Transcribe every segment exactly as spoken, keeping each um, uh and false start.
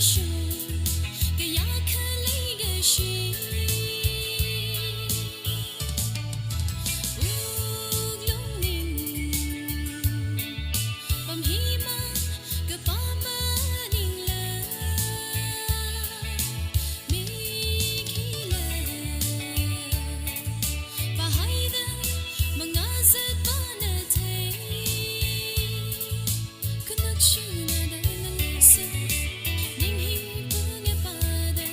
Kayākha leikashi, wuklungning pamhimang kapā maningla, mikhila pāhaida mangazat pāna thei. Khanukshingna da naleisa, ning hi pungapāda,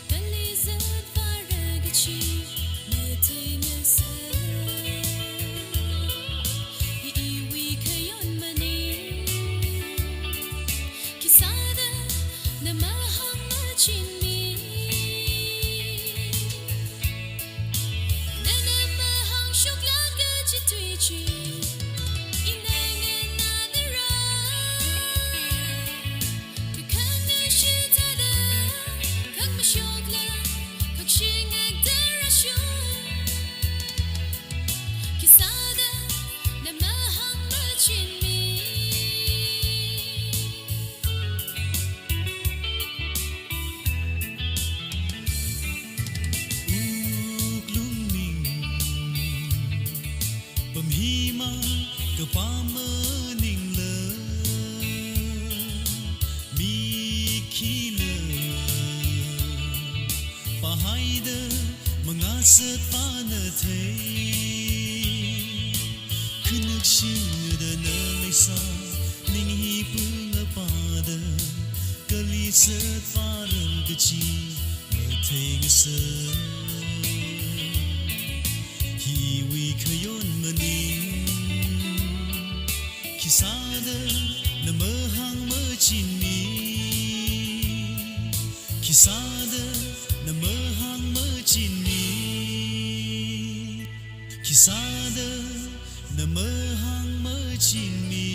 kali zatvāra kachi matheingasa. Hi iwui khayon maning, khisāda na mahāngmachinmi. Nana mahāngshokla kachi tui chi, ina nganādara. Kakhangashit thāda, khangmashokla, khakshingakdara shu. Khisāda na mahāngmachinmi. Wuklungning pamhimang kapā maningla, mikhila pāhaida mangazat pāna thei. Khanukshingda naleisa, ning hi pungapāda, kali zatvāra kachi matheingasa. Hi iwui khayon maning, khisāda na mahāngmachinmi. Khisāda na mahāngmachinmi. Khisāda na mahāngmachinmi.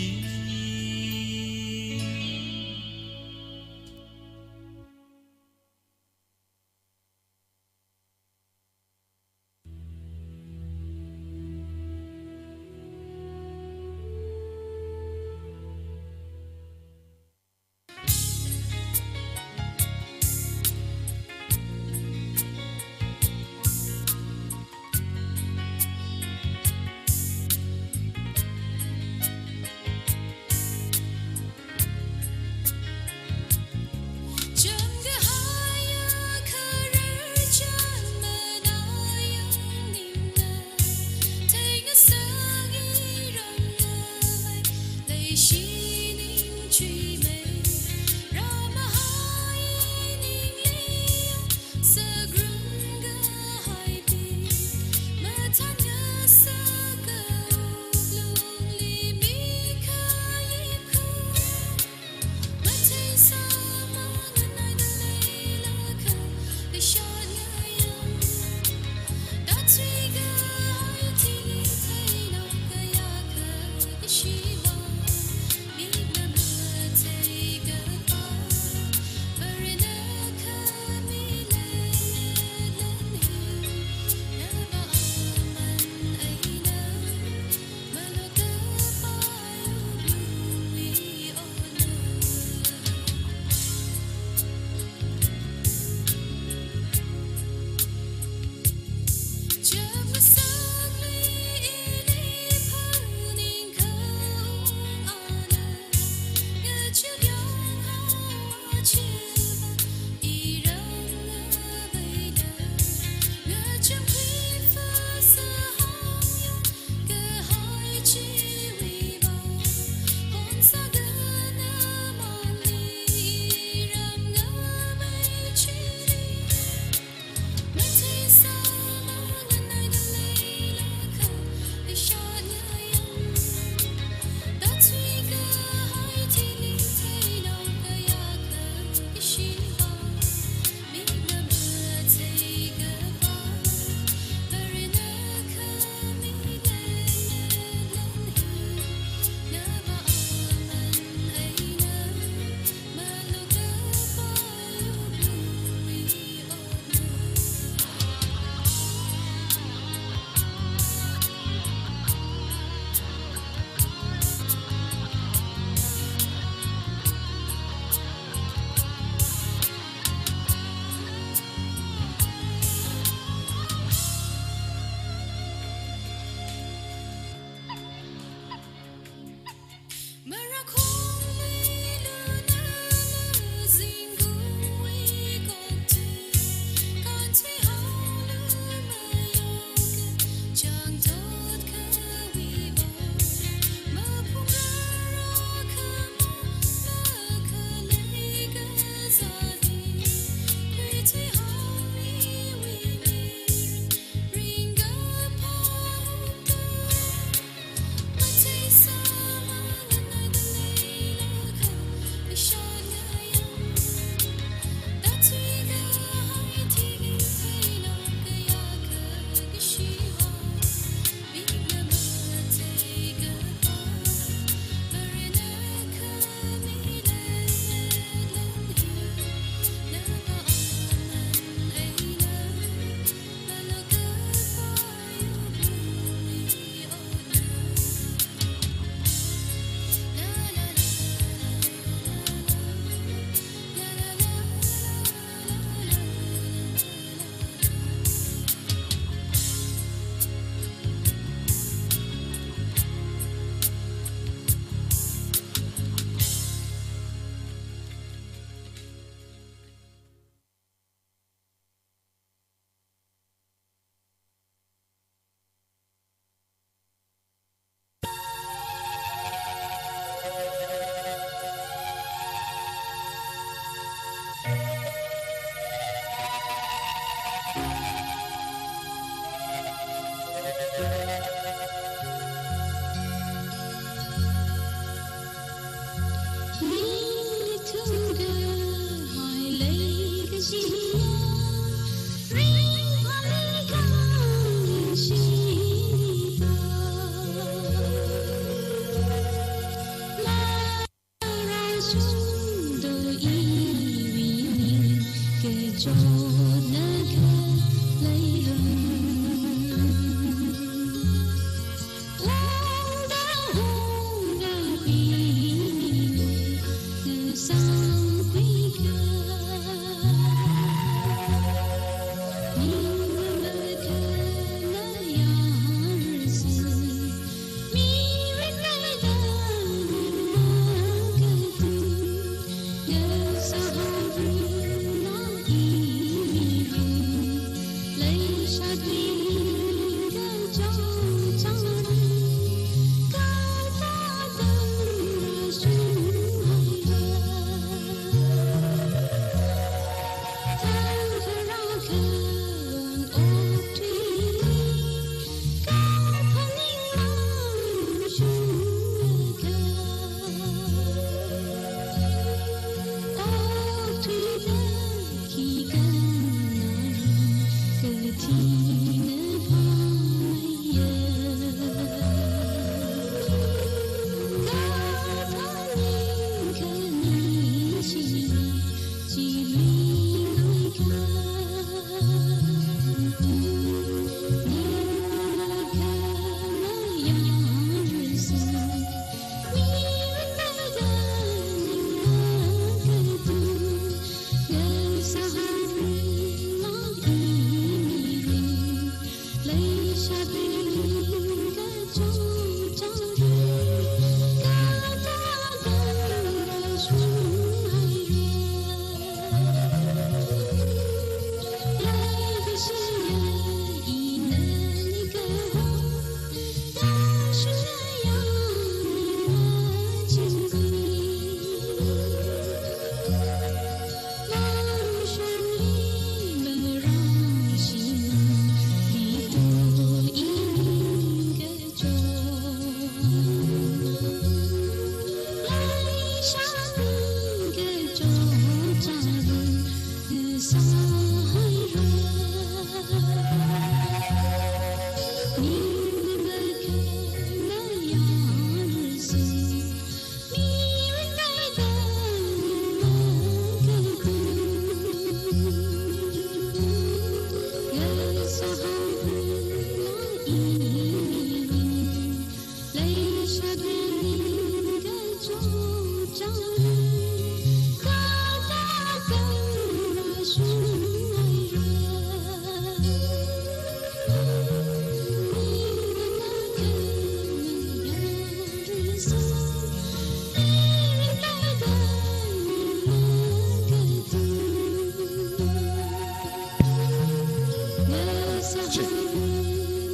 Check.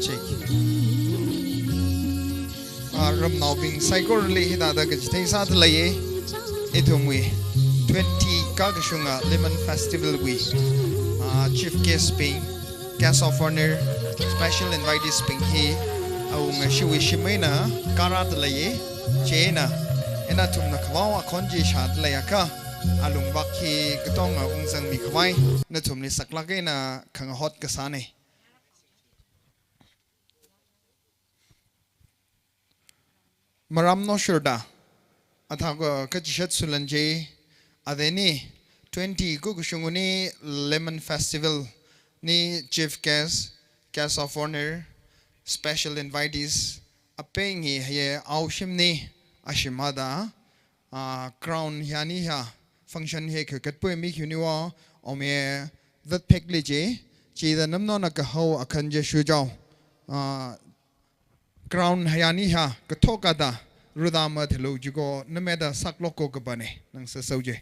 Check. Ah, ramnaobing saikorali hithāda kachithei sāda leiya. Ithumwui twenty kakashunga Lemon Festival wui, ah, chief guest bing, guest of honor, special invitees bing hi awunga shiwui shim eina kārāda leiya. Chieina, ina nathumna kavao akhon chi shāda leiakha, alungvak hi katonga ungzangmi khavai nathumli saklāk eina khangahot kasāna. Maram noshurda, athākha kachishat sulan chi, athei ni twenty kakashung wui Lemon Festival wui chief guest, guest of honor, special invitees, apeng hi haya aoshimli ashimāda, ah, ground hi ani ha, function hi khakat pui mi khuni wa, ome that pek li chi, chida namnona kahao akhan chi shuchao, ah, ground hi ani ha, kathok kada, rudama thalo jiko, nameda saklok ko kapane, nang sasau je.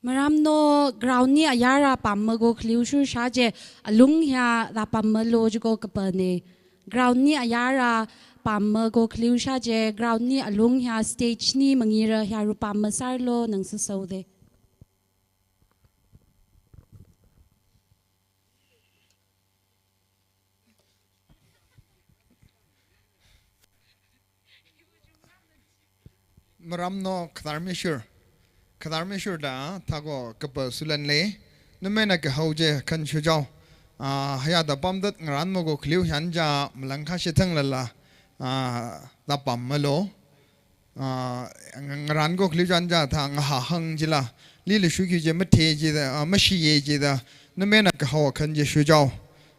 Maramno ground ni ayara pamma ko khaliu shur shaje, alung hiya da pamma lo jiko kapane. Ground ni ayara pamma ko khaliu shaje, ground ni alung hiya stage ni mangira hiya ru pamma sar lo nang sasau de. Maramno khatar mishur. Khatar mishur da thako kapa sulan le. Numena kahao je khan shujao. Ah, haya da pamdat ngaran mako khaliu hiyan ja malangkha shithang lala. Ah, da pam malo. Ah, ng-, ngaran ko khaliu jan ja tha ngaha hang jila. Lila shuki je mathe jida, ah, mashiye jida. Numena kahao khan je shujao.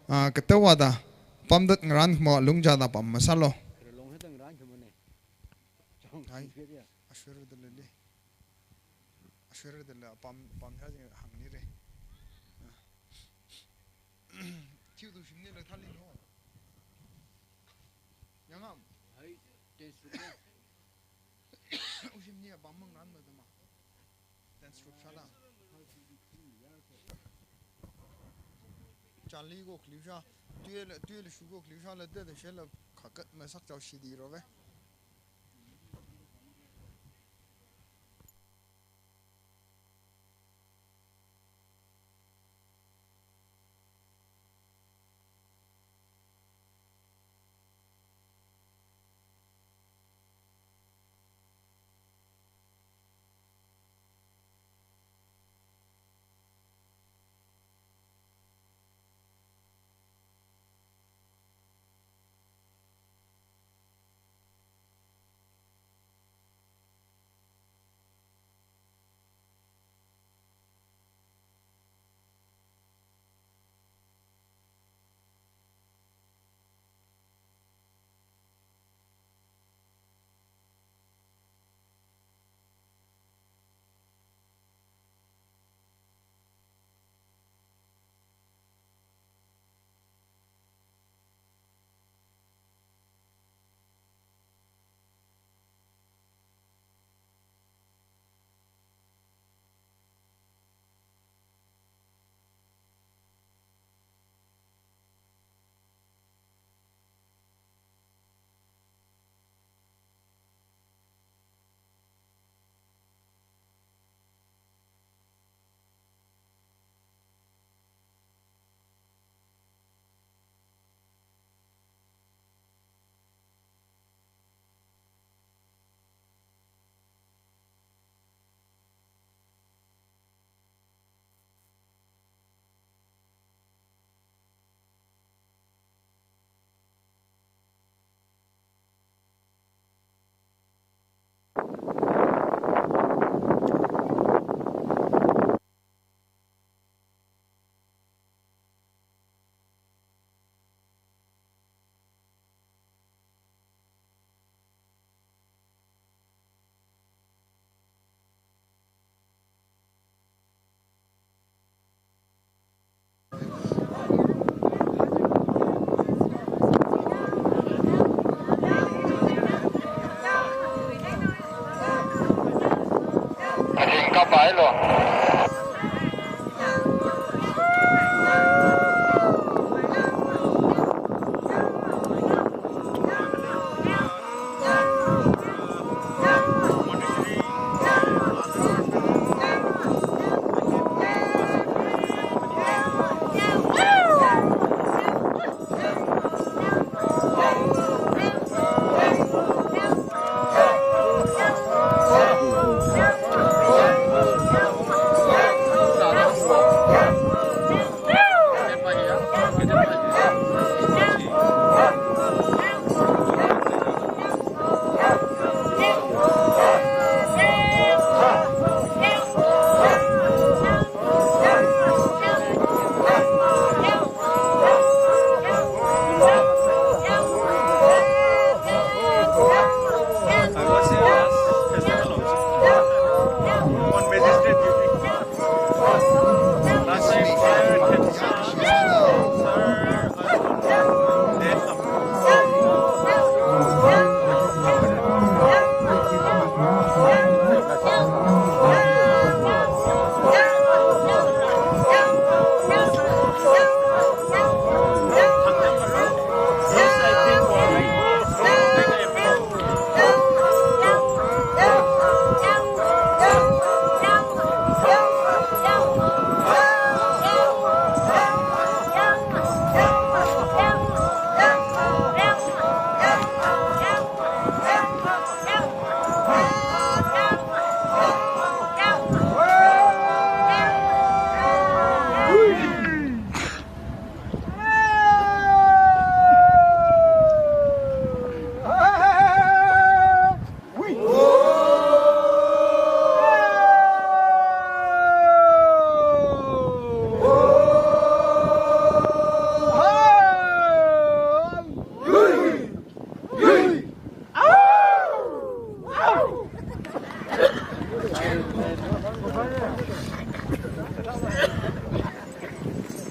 Ah, katawa da pamdat ngaran mo lung ja da pam masalo. Hai, ashur dala le. Ashur dala pam, pam sha jing hang ni re. Tiu tu shim ni le thali lo. Yangam. Hai, ten suk. Ushim ni pam mang ran ma dama. Ten suk sha da. Charlie ko khaliu sha. Tuye le, tuye le shu ko khaliu sha le de de she le khakat masak chao shidi ro ve.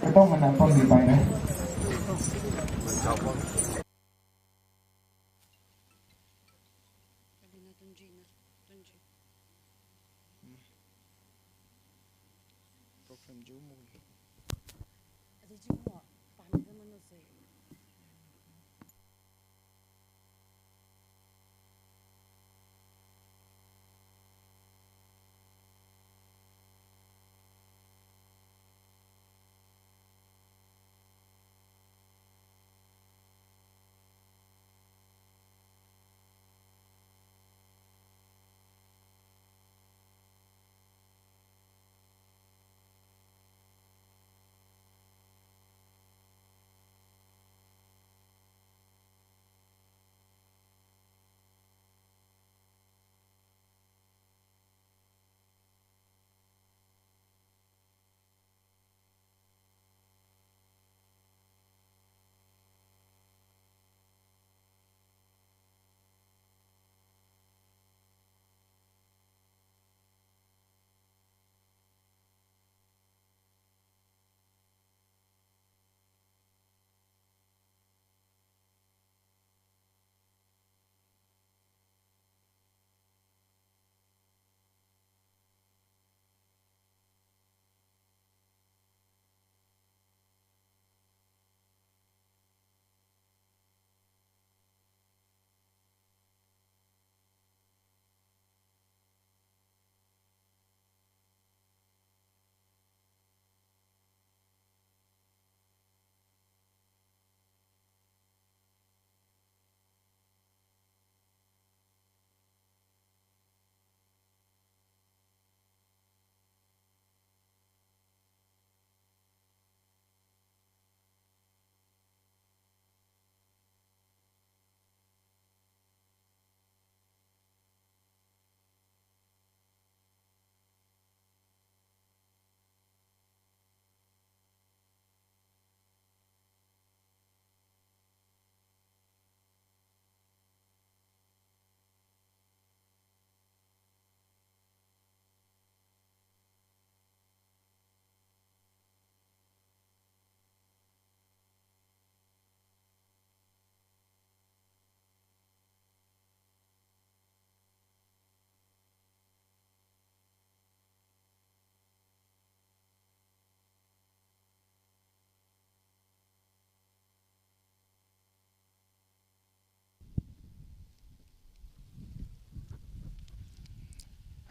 Apong mana apong di pai na. Program jumuli.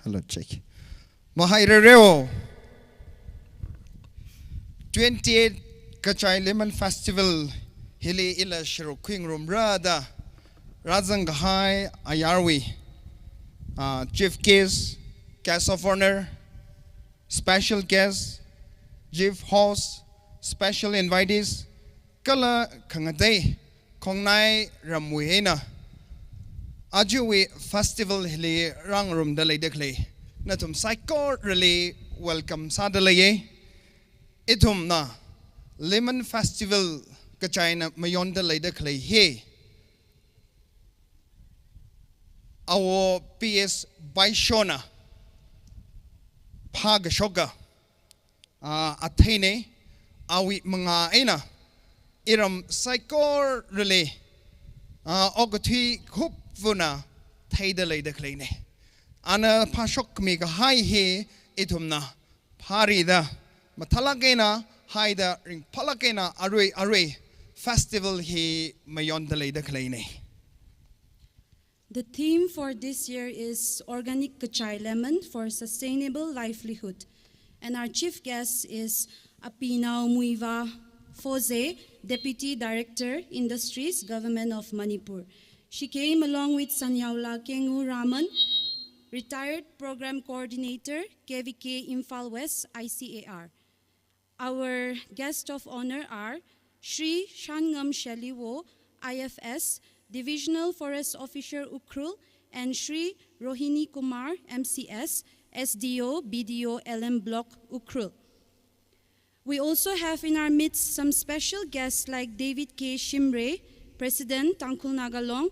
Hello, check. Mahairereo. Twenty-eight Kachai Lemon Festival hili ila sharuk khuingarumra da rāzang kahai ayarwui, ah, chief guest, guest of honor, special guest, chief host, special invitees, kala khangatei khongnai ramwui eina ajawui festival hili rāngarumda leida khalei nathum saikorali welcome sāda leiya. Ithumna Lemon Festival Kachaina mayonda leida khalei hi Awo P S Baishona phākashoka, ah, atheina, awui mangā eina iram saikorali, ah, okathui khupvana theida leida khaleina. Ana phāshokmi kahai hi ithumna phārida, mathālāk eina haida, ringphālāk eina arui arui festival hi mayonda leida khaleina. The theme for this year is Organic Kachai Lemon for Sustainable Livelihood, and our chief guest is Apinao Muiva Foze, Deputy Director, Industries, Government of Manipur. She came along with Sanyaola Kengu Raman, retired program coordinator, K V K Imphal West I C A R. Our guests of honor are Shri Shanngam Shaliwo, I F S, Divisional Forest Officer, Ukhrul, and Shri Rohini Kumar, M C S, S D O, B D O, L M Block, Ukhrul. We also have in our midst some special guests like David K Shimray, President, Tangkhul Naga Long,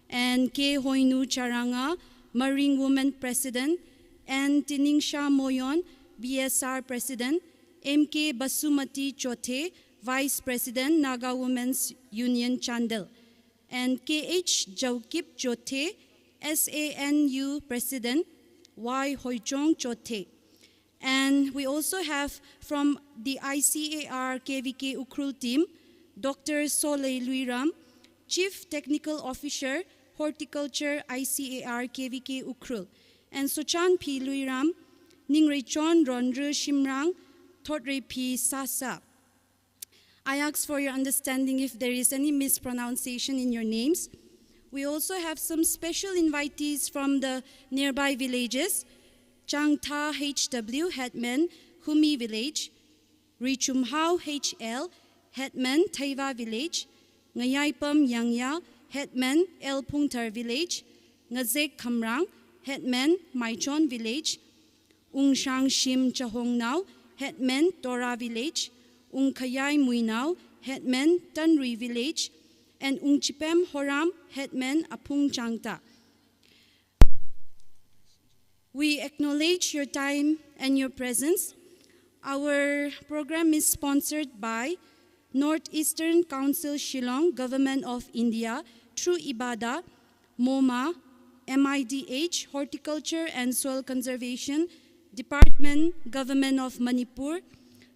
and K Hoinu Charanga, Maring Women President, N Tiningsha Moyon, B S R President, M K Basumati Chothe, Vice President, Naga Women's Union Chandel, and K H Jaukip Chothe, S A N U President, Y Hoichong Chothe. And we also have from the I C A R K V K Ukhrul team, Doctor Solei Luiram, Chief Technical Officer, Horticulture, I C A R K V K Ukhrul, and Sochanphi Luiram, Ningreichon Ronru Shimrang, Thotreiphi Sasa. I ask for your understanding if there is any mispronunciation in your names. We also have some special invitees from the nearby villages. Changtha H W, Headman, Humi Village, Richumhao H L, Headman, Theiva Village, Ngayaipam Yangya, Headman, L Phungthar Village, Ngazek Khamrang, Headman, Maichon Village, Ungshangshim Chahongnao, Headman, Tora Village, Ungkhayai Muinao, Headman, Tanrui Village, and Ungchipem Horam, Headman, Aphung Changtha. We acknowledge your time and your presence. Our program is sponsored by North Eastern Council Shillong, Government of India, through IBADA, MOMA, M I D H, Horticulture and Soil Conservation Department, Government of Manipur,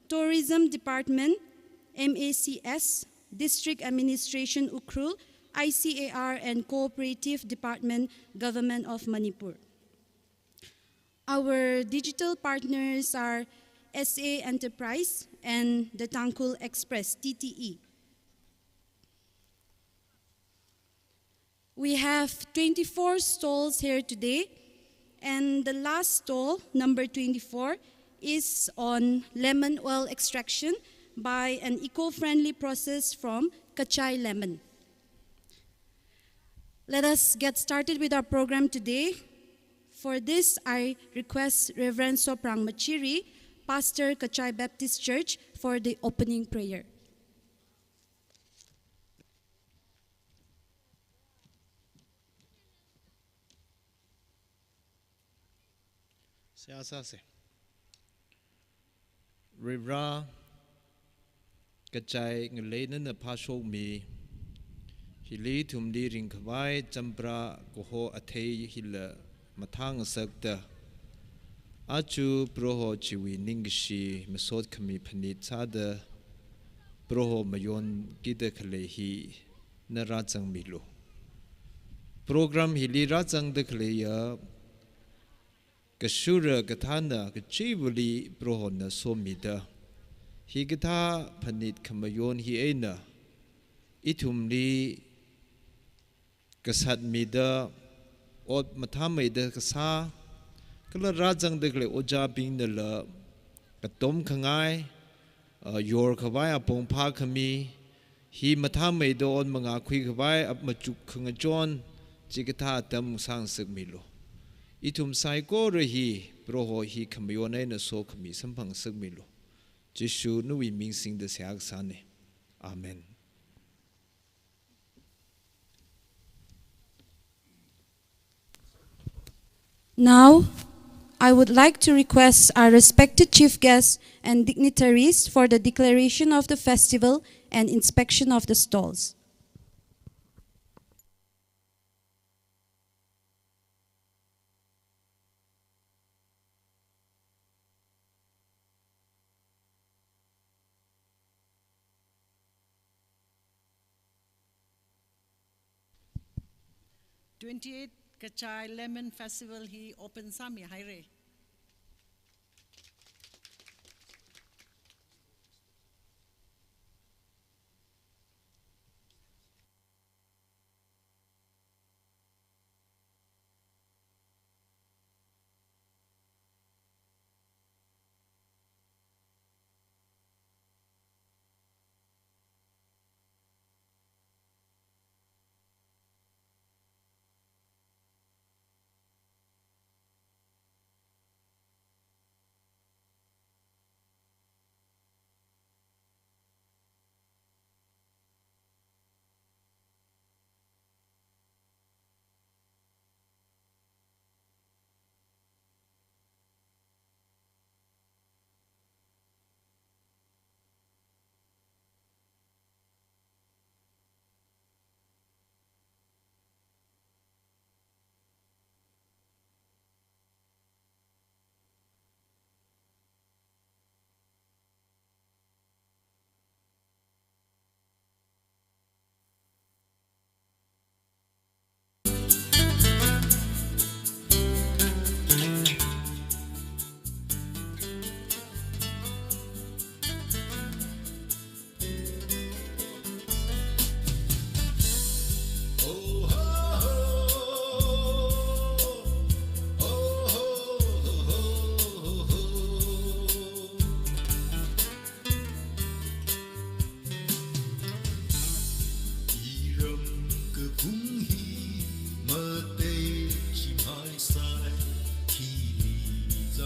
Tourism Department, M A C S, District Administration Ukhrul, I C A R and Cooperative Department, Government of Manipur. Our digital partners are S A Enterprise and the Tangkhul Express, T T E. We have twenty-four stalls here today, and the last stall, number twenty-four, is on lemon oil extraction by an eco-friendly process from Kachai lemon. Let us get started with our program today. For this, I request Reverend Soprang Machiri, Pastor, Kachai Baptist Church, for the opening prayer. Seihā sāsa. Varivara, Kachai ngalei nana phāshokmi, hili ithumli ringkhavai champra kaho athei hila mathāngasakta, aja Proho chiwui ningkashi masot khami phanit sāda Proho mayonkida khalei hi na rāzangmilu. Program hili rāzangda khaleiya kashura kathāna kachivali Prohona somida, hikathā phanit khamayon hi eina ithumli kasatmida, ot mathāmeida kasā, kala rāzangda khalei ojābingnala katom khangai, ah, yorkhavai apong phākhami, hi mathāmeida ot mangākhuikhavai ap machuk khangachon, chikathā atam sāngasakmilu. Ithum saikora hi Proho hi khamayon eina sokhami samphangasakmilu. Jishu nawui ming singda seihā kasāna. Amen. Now, I would like to request our respected chief guests and dignitaries for the declaration of the festival and inspection of the stalls. Twenty-eight Kachai Lemon Festival hi open sāmihaira.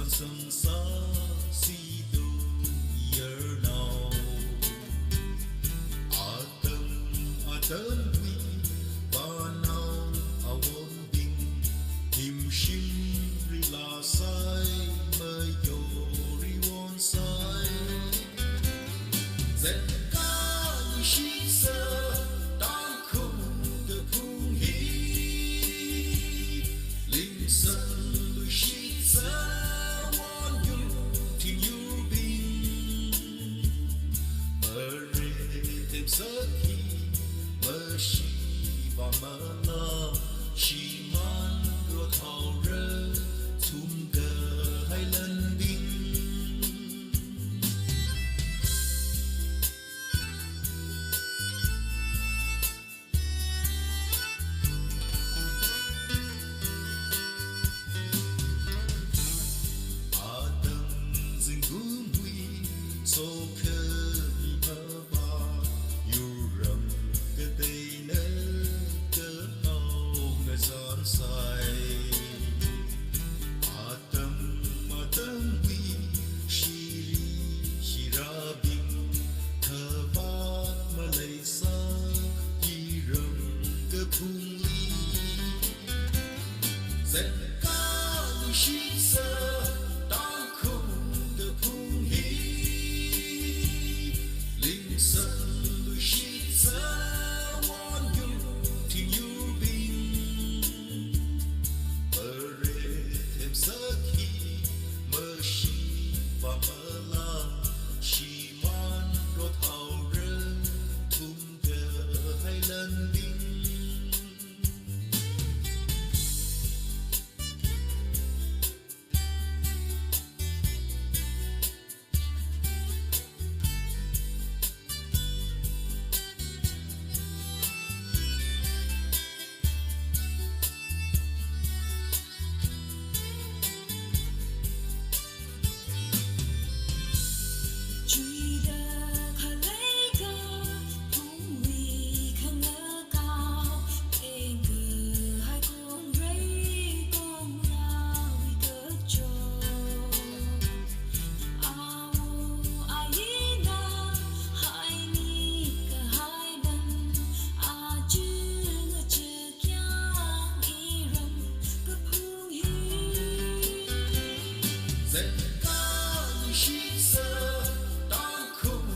Sangsā sido yarnao. Atam atamwui vānao awongbing, himshim rilāsai, mayori wonsai. Zengkā luishitsa, Tangkhul kaphung hi. Lingsan luishitsa, won yur, thing yurbing. Mare themsak hi, mashi vāmala, shimān rothaora, thumkahai lanbing. Atam zingkumwui sokhami mavā, yurram kateina kahao ngazan sai. Atam atamwui shiri shirabing, khavāt maleisa iram kaphungli. Zengkā luishitsa, Tangkhul kaphung hi. Lingsan luishitsa, won yur, thing yurbing. Mare themsak hi, mashi vāmala, shimān rothaora, thumkahai lanbing. Chuida khalei kaphungwui khangakao, engkahai kongrei kongrāwui kachot. Awo ayina haimi kahai lam, aja ngacha kyang iram kaphung hi. Zengkā luishitsa, Tangkhul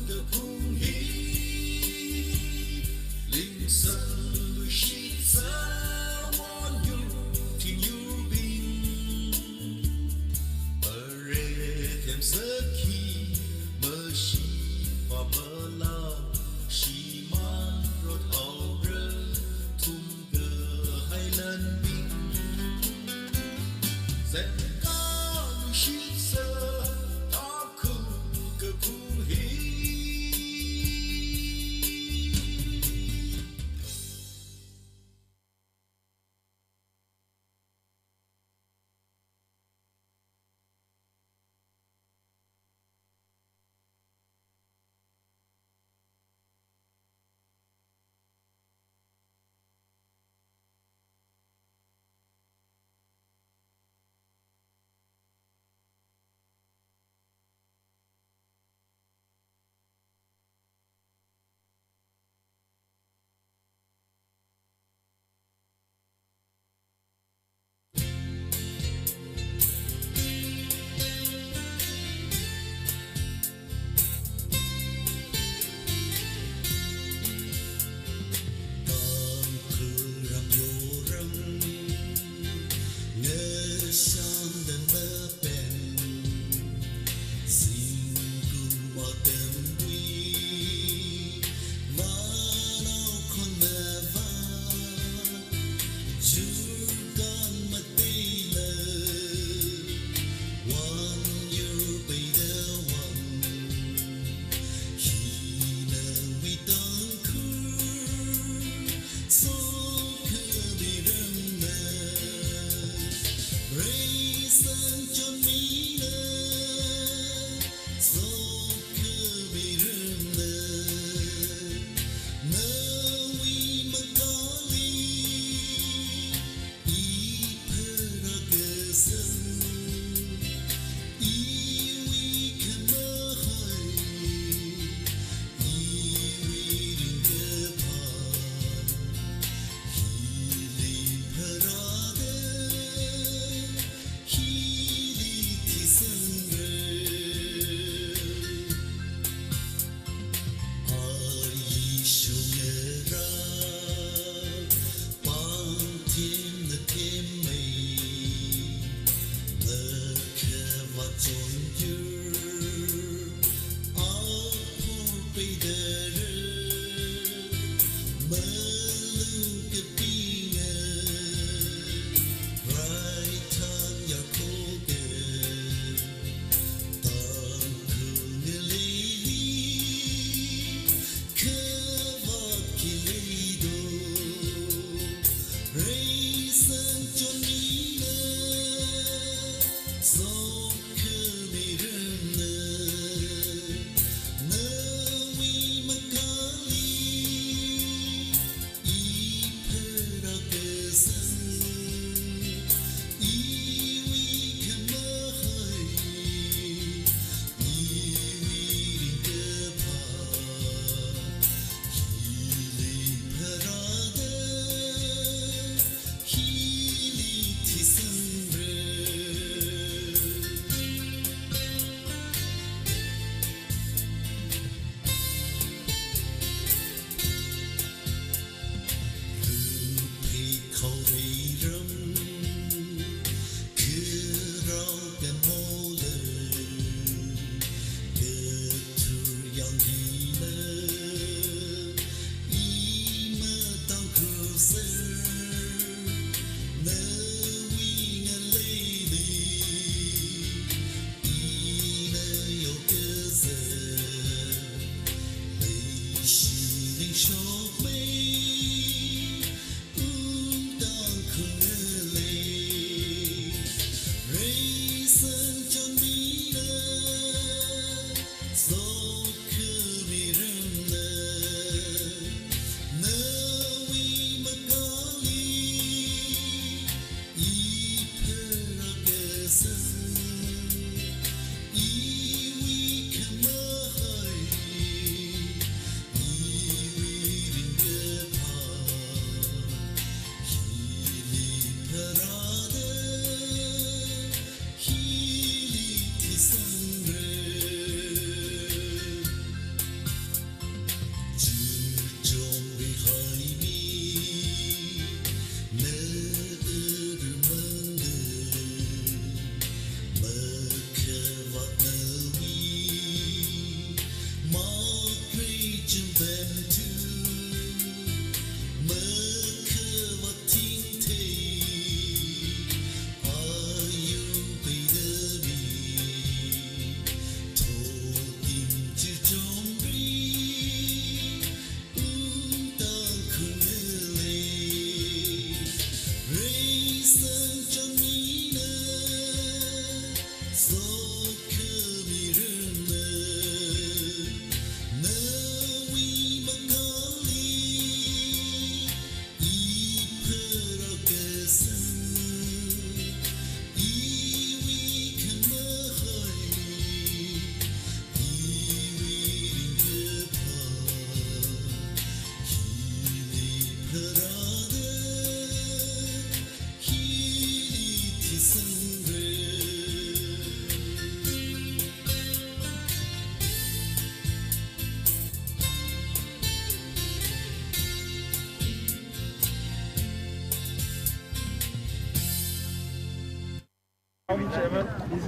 kaphung hi. Lingsan luishitsa, won yur, thing yurbing. Mare themsak hi, mashi vāmala, shimān rothaora, thumkahai lanbing. Zengkā luishitsa, Tangkhul kaphung hi.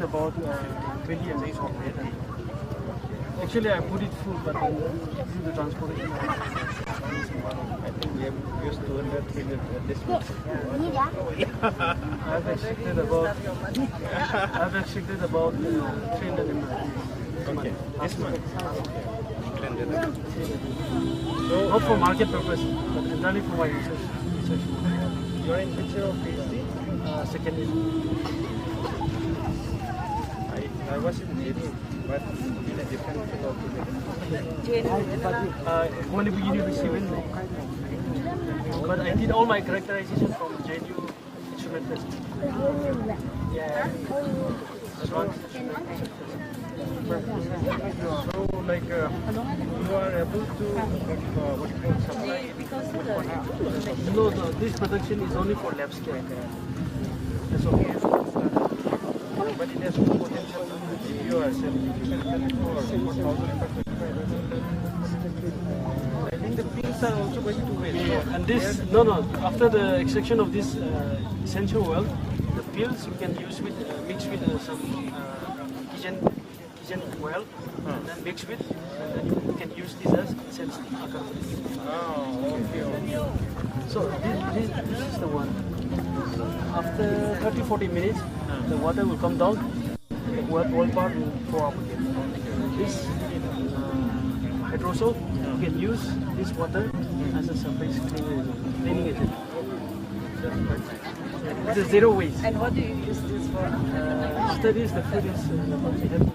About uh, twenty M L. Actually, I put it full, but uh, due to transportation, I think we have used two hundred, three hundred at this point. I've extracted about, I've extracted about uh, three hundred M L. Okay, this month. Not for market purpose, but entirely for my research. Research. You are in which year of PhD? Uh, second year. I, I was in J N U, but in a different field altogether. Uh, Manipur University, Windhoek. But I did all my characterization from J N U instrument test. Yeah. Advanced instrument test. So, like, uh, you are able to, uh, what you call, supply? No, no, this production is only for lab scale. That's okay. But it has more potential if you are selling. I think the pills are also going to waste. And this, no, no, after the extraction of this uh, essential oil, the pills we can use with, uh, mix with uh, some uh, kitchen, kitchen oil, and then mix with, and then you can use this as essential. Oh, okay, okay. So this, this, this is the one. After thirty, forty minutes, the water will come down. The oil, oil part will flow up again. This uh, hydrosol, you can use this water as a surface cleaning, cleaning agent. It's a zero waste. And what do you use this for? Uh, studies the food is uh, we have to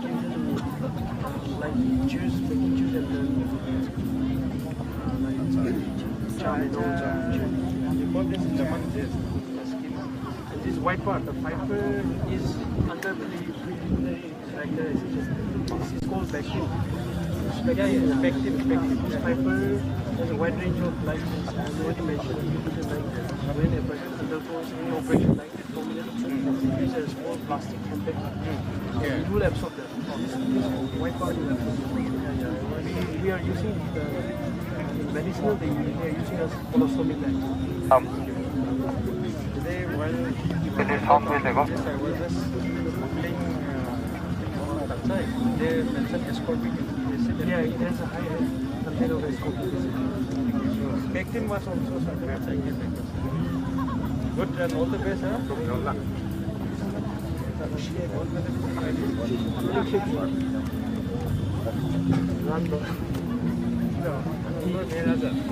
give to uh, like juice, making juice and then uh, like jam and all jam. You call this lemon zest. And this white part, the fiber is under the preliminary character. It's called pectin. Yeah, yeah, pectin, pectin. This fiber has a wide range of life. I already mentioned it, like when a person undergoes any operation like this, prominent, it is a small plastic compact. Yeah. It will absorb that. White powder. We, we are using the medicinal thing, we are using as colostomy bag. Um, today, while it is hot, yes, I was just googling uh, outside. They mentioned ascorbic acid. Yeah, it has a high content of ascorbic acid. Pectin was also somewhere, I guess. Good and all the best, huh?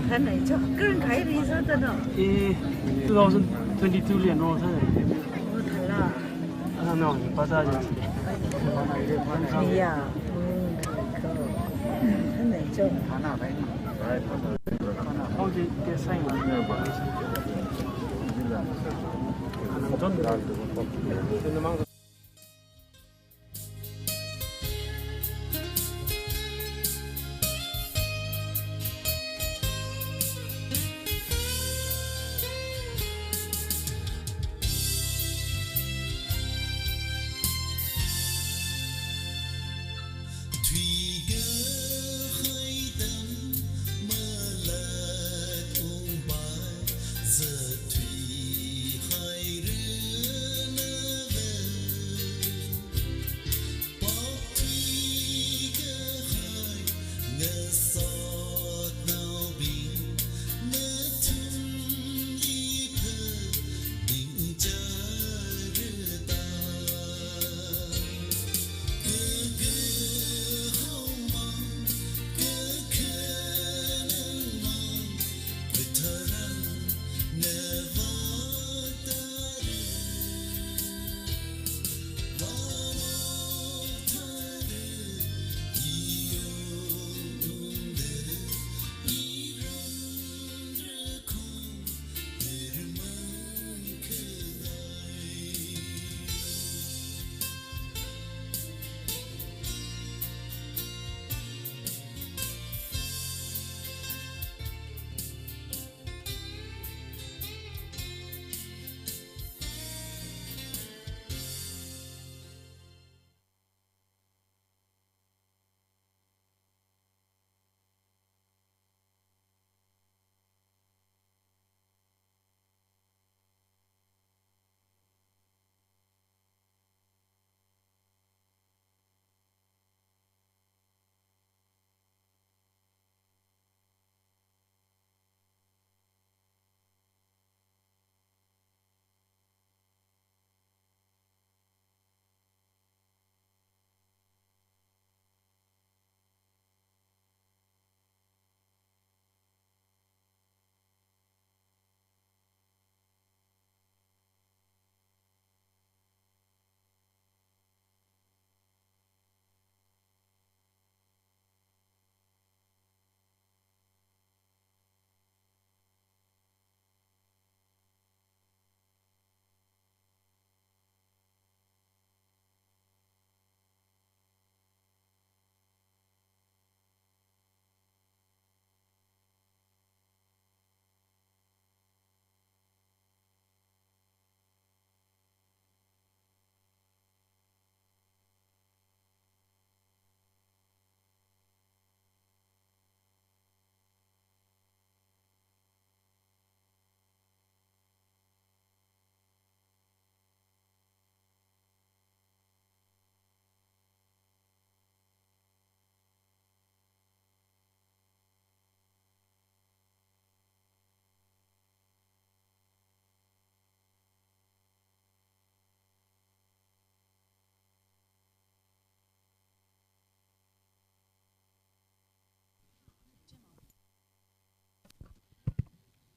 Thanei cho, current khai ri sa ta no. Eh, two thousand twenty-two li no sa. Oh, thala. Ah, no, pa ta. Yeah. Thanei cho. How did they sign?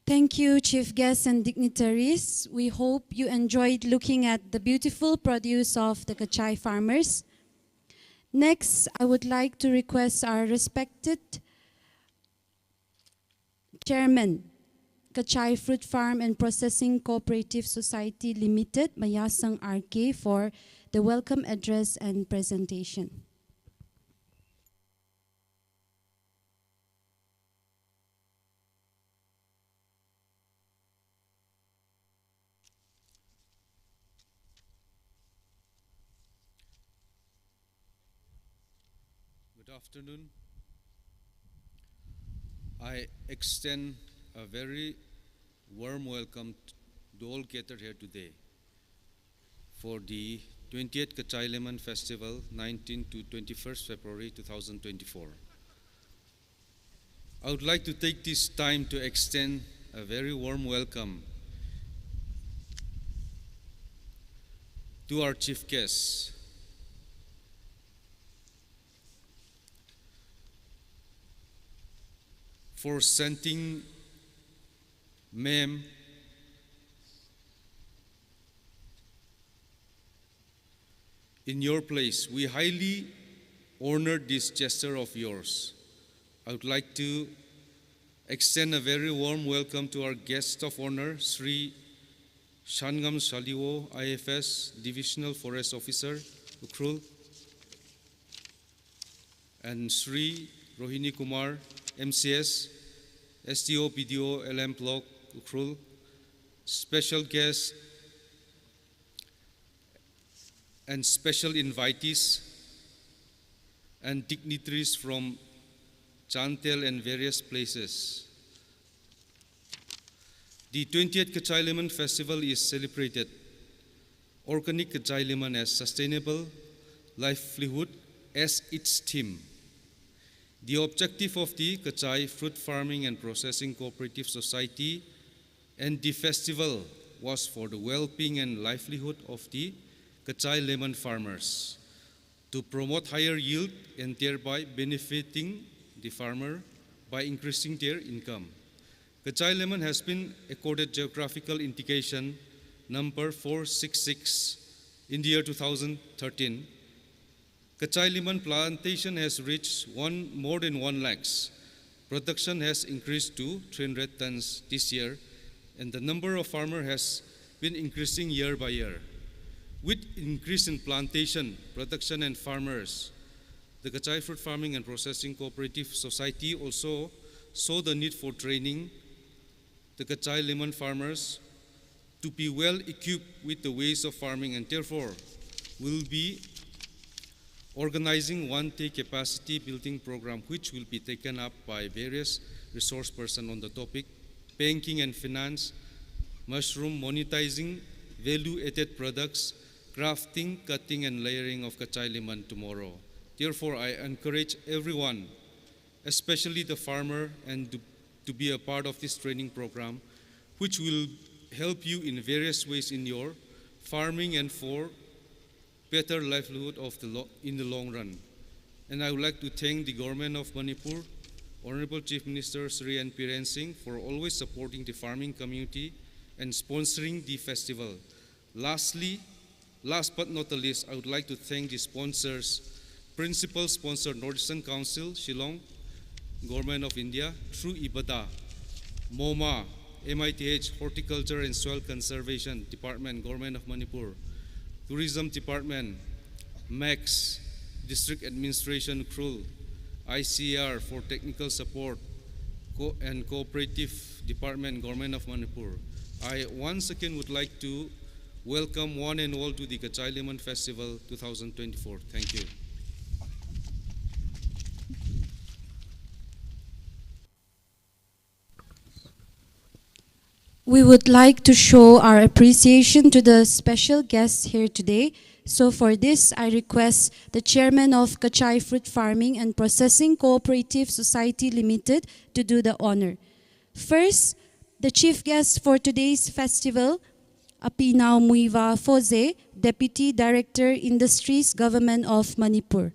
Thank you, Chief Guests and dignitaries. We hope you enjoyed looking at the beautiful produce of the Kachai farmers. Next, I would like to request our respected Chairman, Kachai Fruit Farm and Processing Cooperative Society Limited, Mayasang R K, for the welcome address and presentation. Good afternoon. I extend a very warm welcome to all gathered here today for the twentieth Kachai Lemon Festival, nineteenth to twenty-first February two thousand twenty-four. I would like to take this time to extend a very warm welcome to our chief guests for sending ma'am in your place. We highly honor this gesture of yours. I would like to extend a very warm welcome to our guest of honor, Shri Shangam Shaliwo, I F S, Divisional Forest Officer, Ukhrul, and Shri Rohini Kumar, M C S, S D O, B D O, L M Block, Ukhrul. Special guest and special invitees and dignitaries from Chantel and various places. The twentieth Kachai Lemon Festival is celebrated Organic Kachai Lemon as Sustainable Livelihood as its theme. The objective of the Kachai Fruit Farming and Processing Cooperative Society and the festival was for the well-being and livelihood of the Kachai lemon farmers, to promote higher yield and thereby benefiting the farmer by increasing their income. Kachai lemon has been accorded geographical indication number four six six in the year two thousand thirteen. Kachai lemon plantation has reached one, more than one lakhs. Production has increased to three hundred tons this year, and the number of farmer has been increasing year by year. With increase in plantation, production and farmers, the Kachai Fruit Farming and Processing Cooperative Society also saw the need for training the Kachai lemon farmers to be well equipped with the ways of farming, and therefore will be organizing one-day capacity building program, which will be taken up by various resource person on the topic banking and finance, mushroom monetizing, value-added products, crafting, cutting and layering of Kachai lemon tomorrow. Therefore, I encourage everyone, especially the farmer, and to, to be a part of this training program, which will help you in various ways in your farming and for better livelihood of the lo-, in the long run. And I would like to thank the Government of Manipur, Honorable Chief Minister Shri N Biren Singh, for always supporting the farming community and sponsoring the festival. Lastly, last but not the least, I would like to thank the sponsors, principal sponsor, North Eastern Council, Shillong, Government of India, through IBADA, MOMA, M I T H, Horticulture and Soil Conservation Department, Government of Manipur, Tourism Department, MECS, District Administration, Ukhrul, I C A R for technical support, co-, and Cooperative Department, Government of Manipur. I once again would like to welcome one and all to the Kachai Lemon Festival two thousand twenty-four. Thank you. We would like to show our appreciation to the special guests here today. So for this, I request the chairman of Kachai Fruit Farming and Processing Cooperative Society Limited to do the honor. First, the chief guest for today's festival, Apinao Muivah Foze, Deputy Director, Industries, Government of Manipur.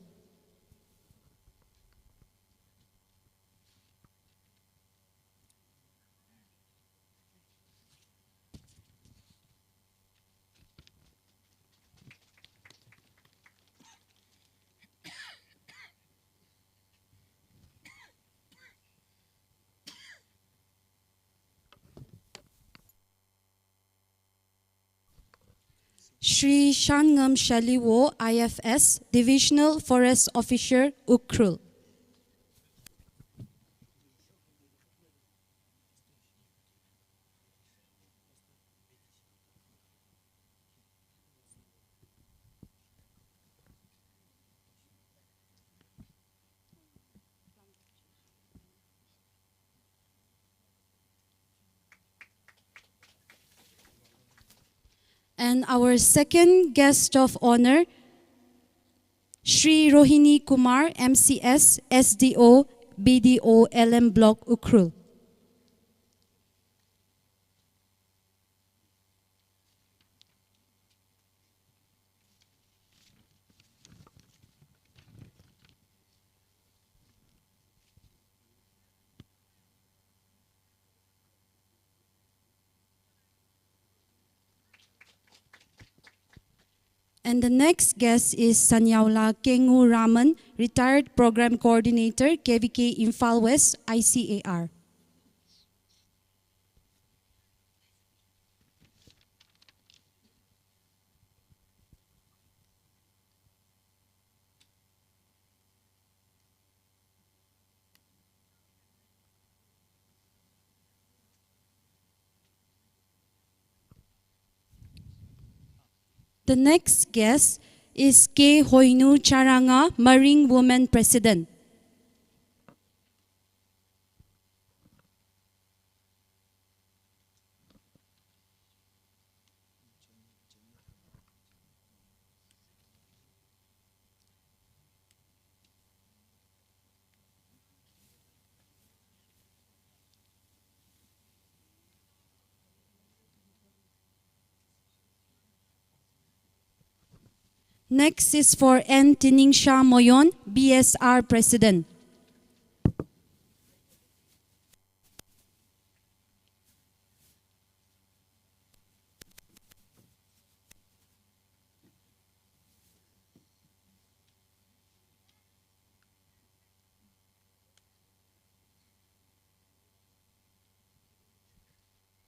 Shri Shanngam Shaliwo, I F S, Divisional Forest Officer, Ukhrul. And our second guest of honor, Shri Rohini Kumar, M C S, S D O, B D O, L M Block, Ukhrul. And the next guest is Sanyaola Kengu Raman, Retired Program Coordinator, K V K Imphal West, I C A R. The next guest is K Hoinu Charanga, Maring Women President. Next is for N Tiningsha Moyon, B S R President.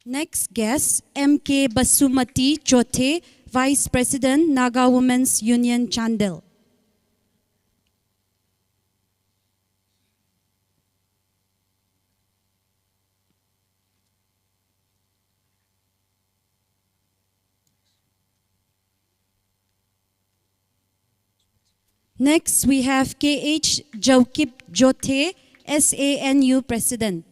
Next guest, M K Basumati Chothe, Vice President, Naga Women's Union, Chandel. Next, we have K H Jaukip Jothe, S A N U President.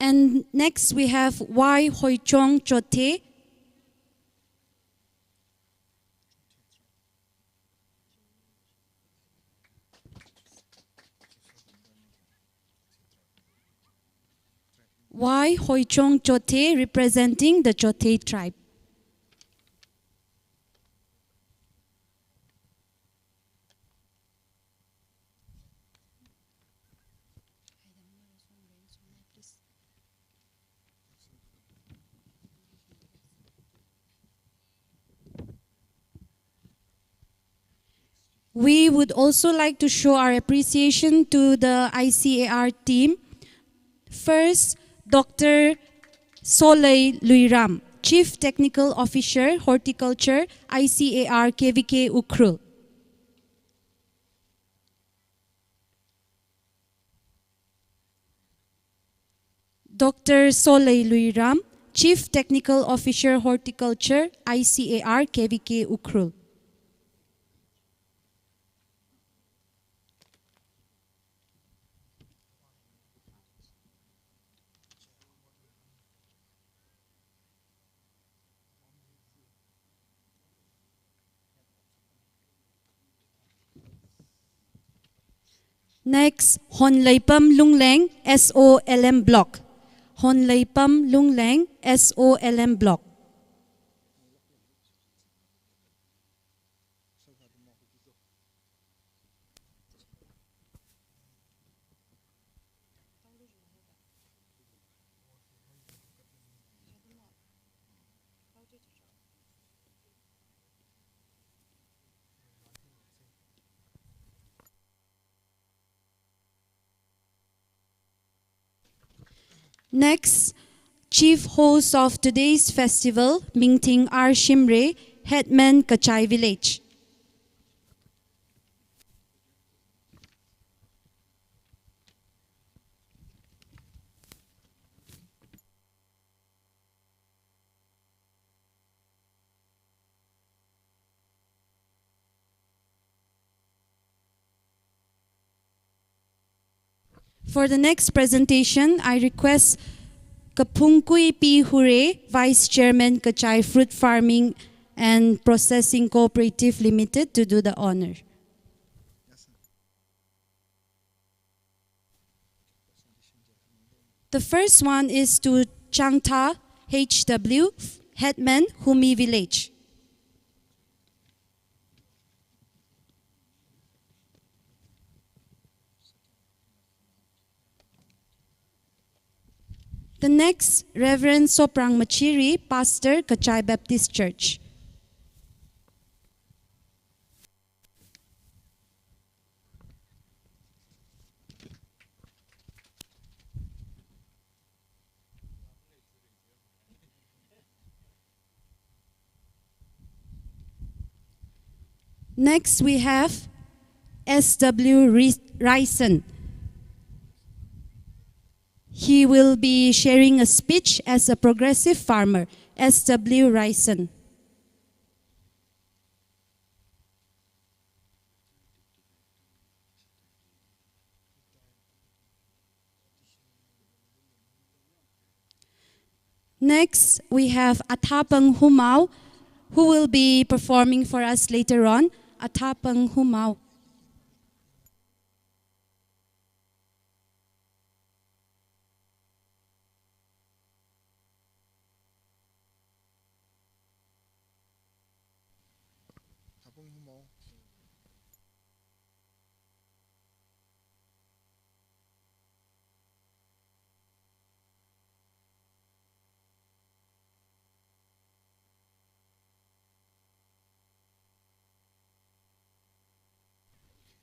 And next we have Y Hoichong Chothe. Y Hoichong Chothe, representing the Chothe tribe. We would also like to show our appreciation to the I C A R team. First, Doctor Solei Luiram, Chief Technical Officer, Horticulture, I C A R K V K Ukhrul. Doctor Solei Luiram, Chief Technical Officer, Horticulture, I C A R K V K Ukhrul. Next, Honleipam Lungleng, S O L M Block. Honleipam Lungleng, S O L M Block. Next, chief host of today's festival, Mingthing R Shimray, headman Kachai Village. For the next presentation, I request Kaphungkui P Hure, Vice Chairman, Kachai Fruit Farming and Processing Cooperative Limited, to do the honor. The first one is to Changtha H W, headman, Humi Village. The next, Reverend Soprang Machiri, Pastor, Kachai Baptist Church. Next, we have S W Ri-, Raisen. He will be sharing a speech as a progressive farmer. S W Raisen. Next, we have Athapang Humao, who will be performing for us later on. Athapang Humao.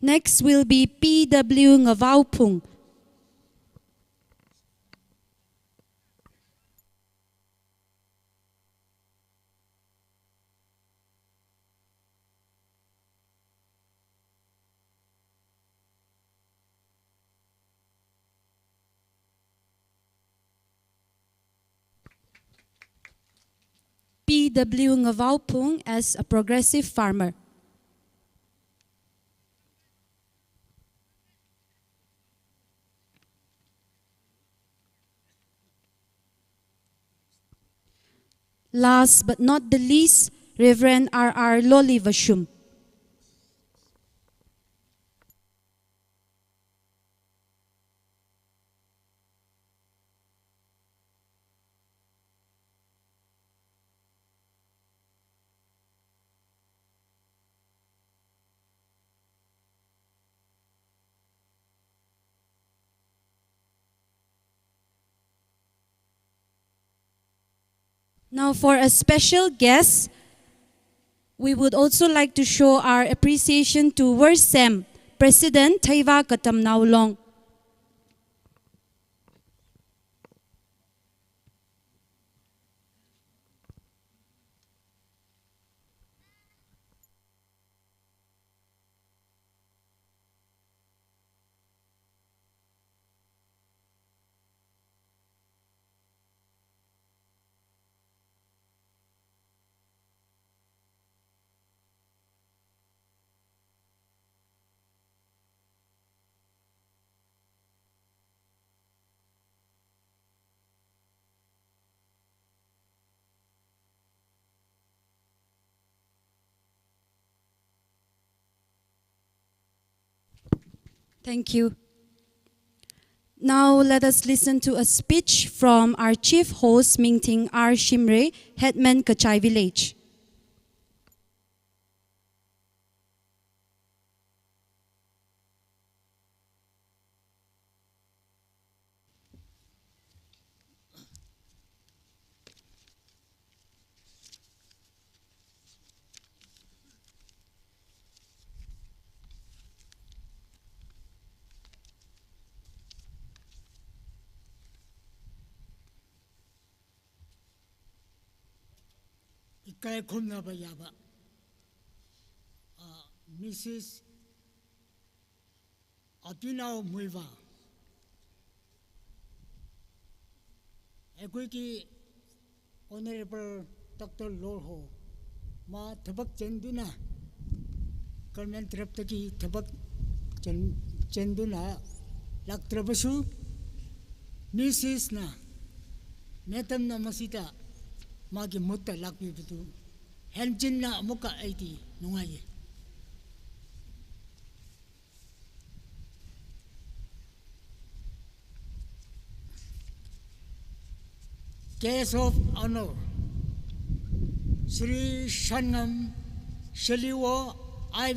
Next will be P W Ngavaophung. P W Ngavaophung as a progressive farmer. Last but not the least, Reverend R R Lolivashum. Now, for a special guest, we would also like to show our appreciation to Worsem, President, Theiva Katamnao Long. Thank you. Now let us listen to a speech from our chief host, Mingthing R Shimray, headman Kachai Village. Kaikhumna bayaba, ah, Missus Abinao Muivah, ꯑꯩꯈꯣꯏꯒꯤ Honorable Doctor Lorho, ꯃꯥ ꯊꯕꯛ ꯆꯤꯟꯗꯨꯅ, government ꯇꯔꯞꯇꯒꯤ ꯊꯕꯛ ꯆꯤꯟ-, ꯆꯤꯟꯗꯨꯅ ꯂꯥꯛꯇ꯭ꯔꯕꯁꯨ, Missus ꯅ, madam ꯅ ꯃꯁꯤꯗ ꯃꯥꯒꯤ ꯃꯍꯨꯠꯇ ꯂꯥꯛꯄꯤꯕꯗꯨ ꯍꯦꯟꯖꯤꯟꯅ ꯑꯃꯨꯛꯀ ꯑꯩꯗꯤ ꯅꯨꯡꯉꯥꯏꯌꯦ꯫ Guest of Honour, Shri Shanngam Shaliwo, I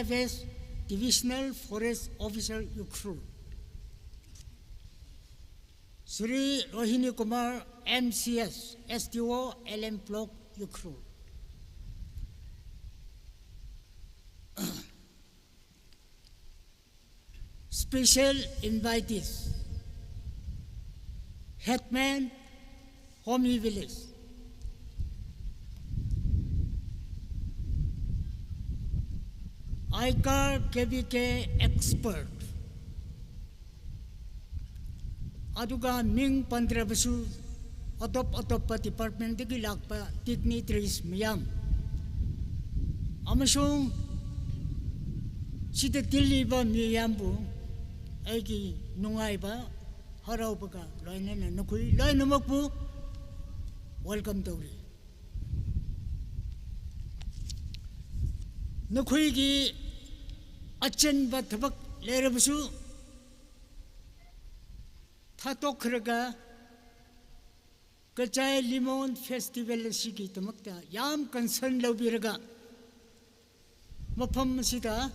F S, Divisional Forest Officer, Ukhrul. Shri Rohini Kumar, M C S, S D O, L M Block, Ukhrul. Special invitees, Headman, Homi Village, Aikar K V K expert, ꯑꯗꯨꯒ ꯃꯤꯡ ꯄꯟꯗ꯭ꯔꯕꯁꯨ ꯑꯇꯣꯞ ꯑꯇꯣꯞꯄ department ꯗꯒꯤ ꯂꯥꯛꯄ dignitaries ꯃꯌꯥꯝ, ꯑꯃꯁꯨꯡ ꯁꯤꯗ ꯇꯤꯜꯂꯤꯕ ꯃꯤꯌꯥꯝꯕꯨ ꯑꯩꯒꯤ ꯅꯨꯡꯉꯥꯏꯕ ꯍꯔꯥꯎꯕꯒ ꯂꯣꯏꯅꯅ ꯅꯈꯣꯏ ꯂꯣꯏꯅꯃꯛꯄꯨ welcome ꯇꯧꯔꯤ꯫ ꯅꯈꯣꯏꯒꯤ ꯑꯆꯤꯟꯕ ꯊꯕꯛ ꯂꯩꯔꯕꯁꯨ ꯊꯥꯗꯣꯛꯈ꯭ꯔꯒ, ꯀꯆꯥꯏ ꯂꯤꯃꯣꯟ festival ꯑꯁꯤꯒꯤꯗꯃꯛꯇ ꯌꯥꯝ concern ꯂꯧꯕꯤꯔꯒ, ꯃꯐꯝ ꯑꯁꯤꯗ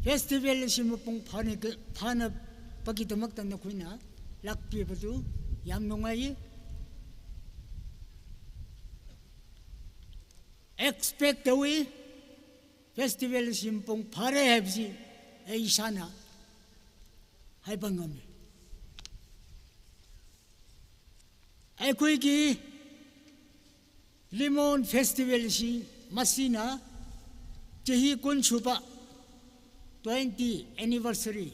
festival ꯑꯁꯤ ꯃꯄꯨꯡ ꯐꯥꯅ-, ꯐꯥꯅꯕꯒꯤꯗꯃꯛꯇ ꯅꯈꯣꯏꯅ ꯂꯥꯛꯄꯤꯕꯗꯨ ꯌꯥꯝ ꯅꯨꯡꯉꯥꯏꯌꯦ꯫ Expect ꯇꯧꯏ, festival ꯑꯁꯤ ꯃꯄꯨꯡ ꯐꯥꯔꯦ ꯍꯥꯏꯕꯁꯤ ꯑꯩ ꯏꯁꯥꯅ ꯍꯥꯏꯕ ꯉꯝꯃꯤ꯫ ꯑꯩꯈꯣꯏꯒꯤ ꯂꯤꯃꯣꯟ festival ꯑꯁꯤ ꯃꯁꯤꯅ ꯆꯍꯤ ꯀꯨꯟ ꯁꯨꯕ, twenty anniversary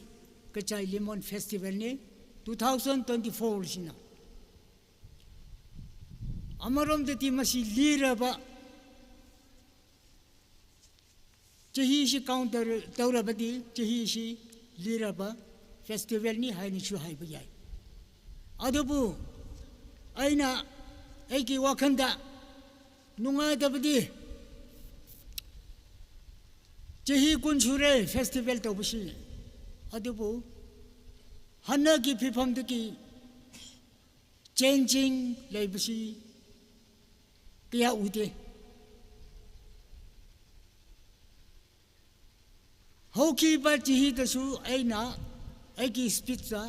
Kachai lemon festival ꯅꯤ, two thousand twenty-four ꯁꯤꯅ꯫ ꯑꯃꯔꯣꯝꯗꯗꯤ ꯃꯁꯤ ꯂꯤꯔꯕ, ꯆꯍꯤꯁꯤ count ꯇꯧꯔ-, ꯇꯧꯔꯕꯗꯤ ꯆꯍꯤꯁꯤ ꯂꯤꯔꯕ festival ꯅꯤ ꯍꯥꯏꯅꯁꯨ ꯍꯥꯏꯕ ꯌꯥꯏ꯫ ꯑꯗꯨꯕꯨ ꯑꯩꯅ ꯑꯩꯒꯤ ꯋꯥꯈꯜꯗ ꯅꯨꯡꯉꯥꯏꯇꯕꯗꯤ, ꯆꯍꯤ ꯀꯨꯟ ꯁꯨꯔꯦ festival ꯇꯧꯕꯁꯤ, ꯑꯗꯨꯕꯨ ꯍꯥꯟꯅꯒꯤ ꯐꯤꯕꯝꯗꯒꯤ changing ꯂꯩꯕꯁꯤ ꯀꯌꯥ ꯎꯗꯦ꯫ ꯍꯧꯈꯤꯕ ꯆꯍꯤꯗꯁꯨ ꯑꯩꯅ ꯑꯩꯒꯤ speech ꯇ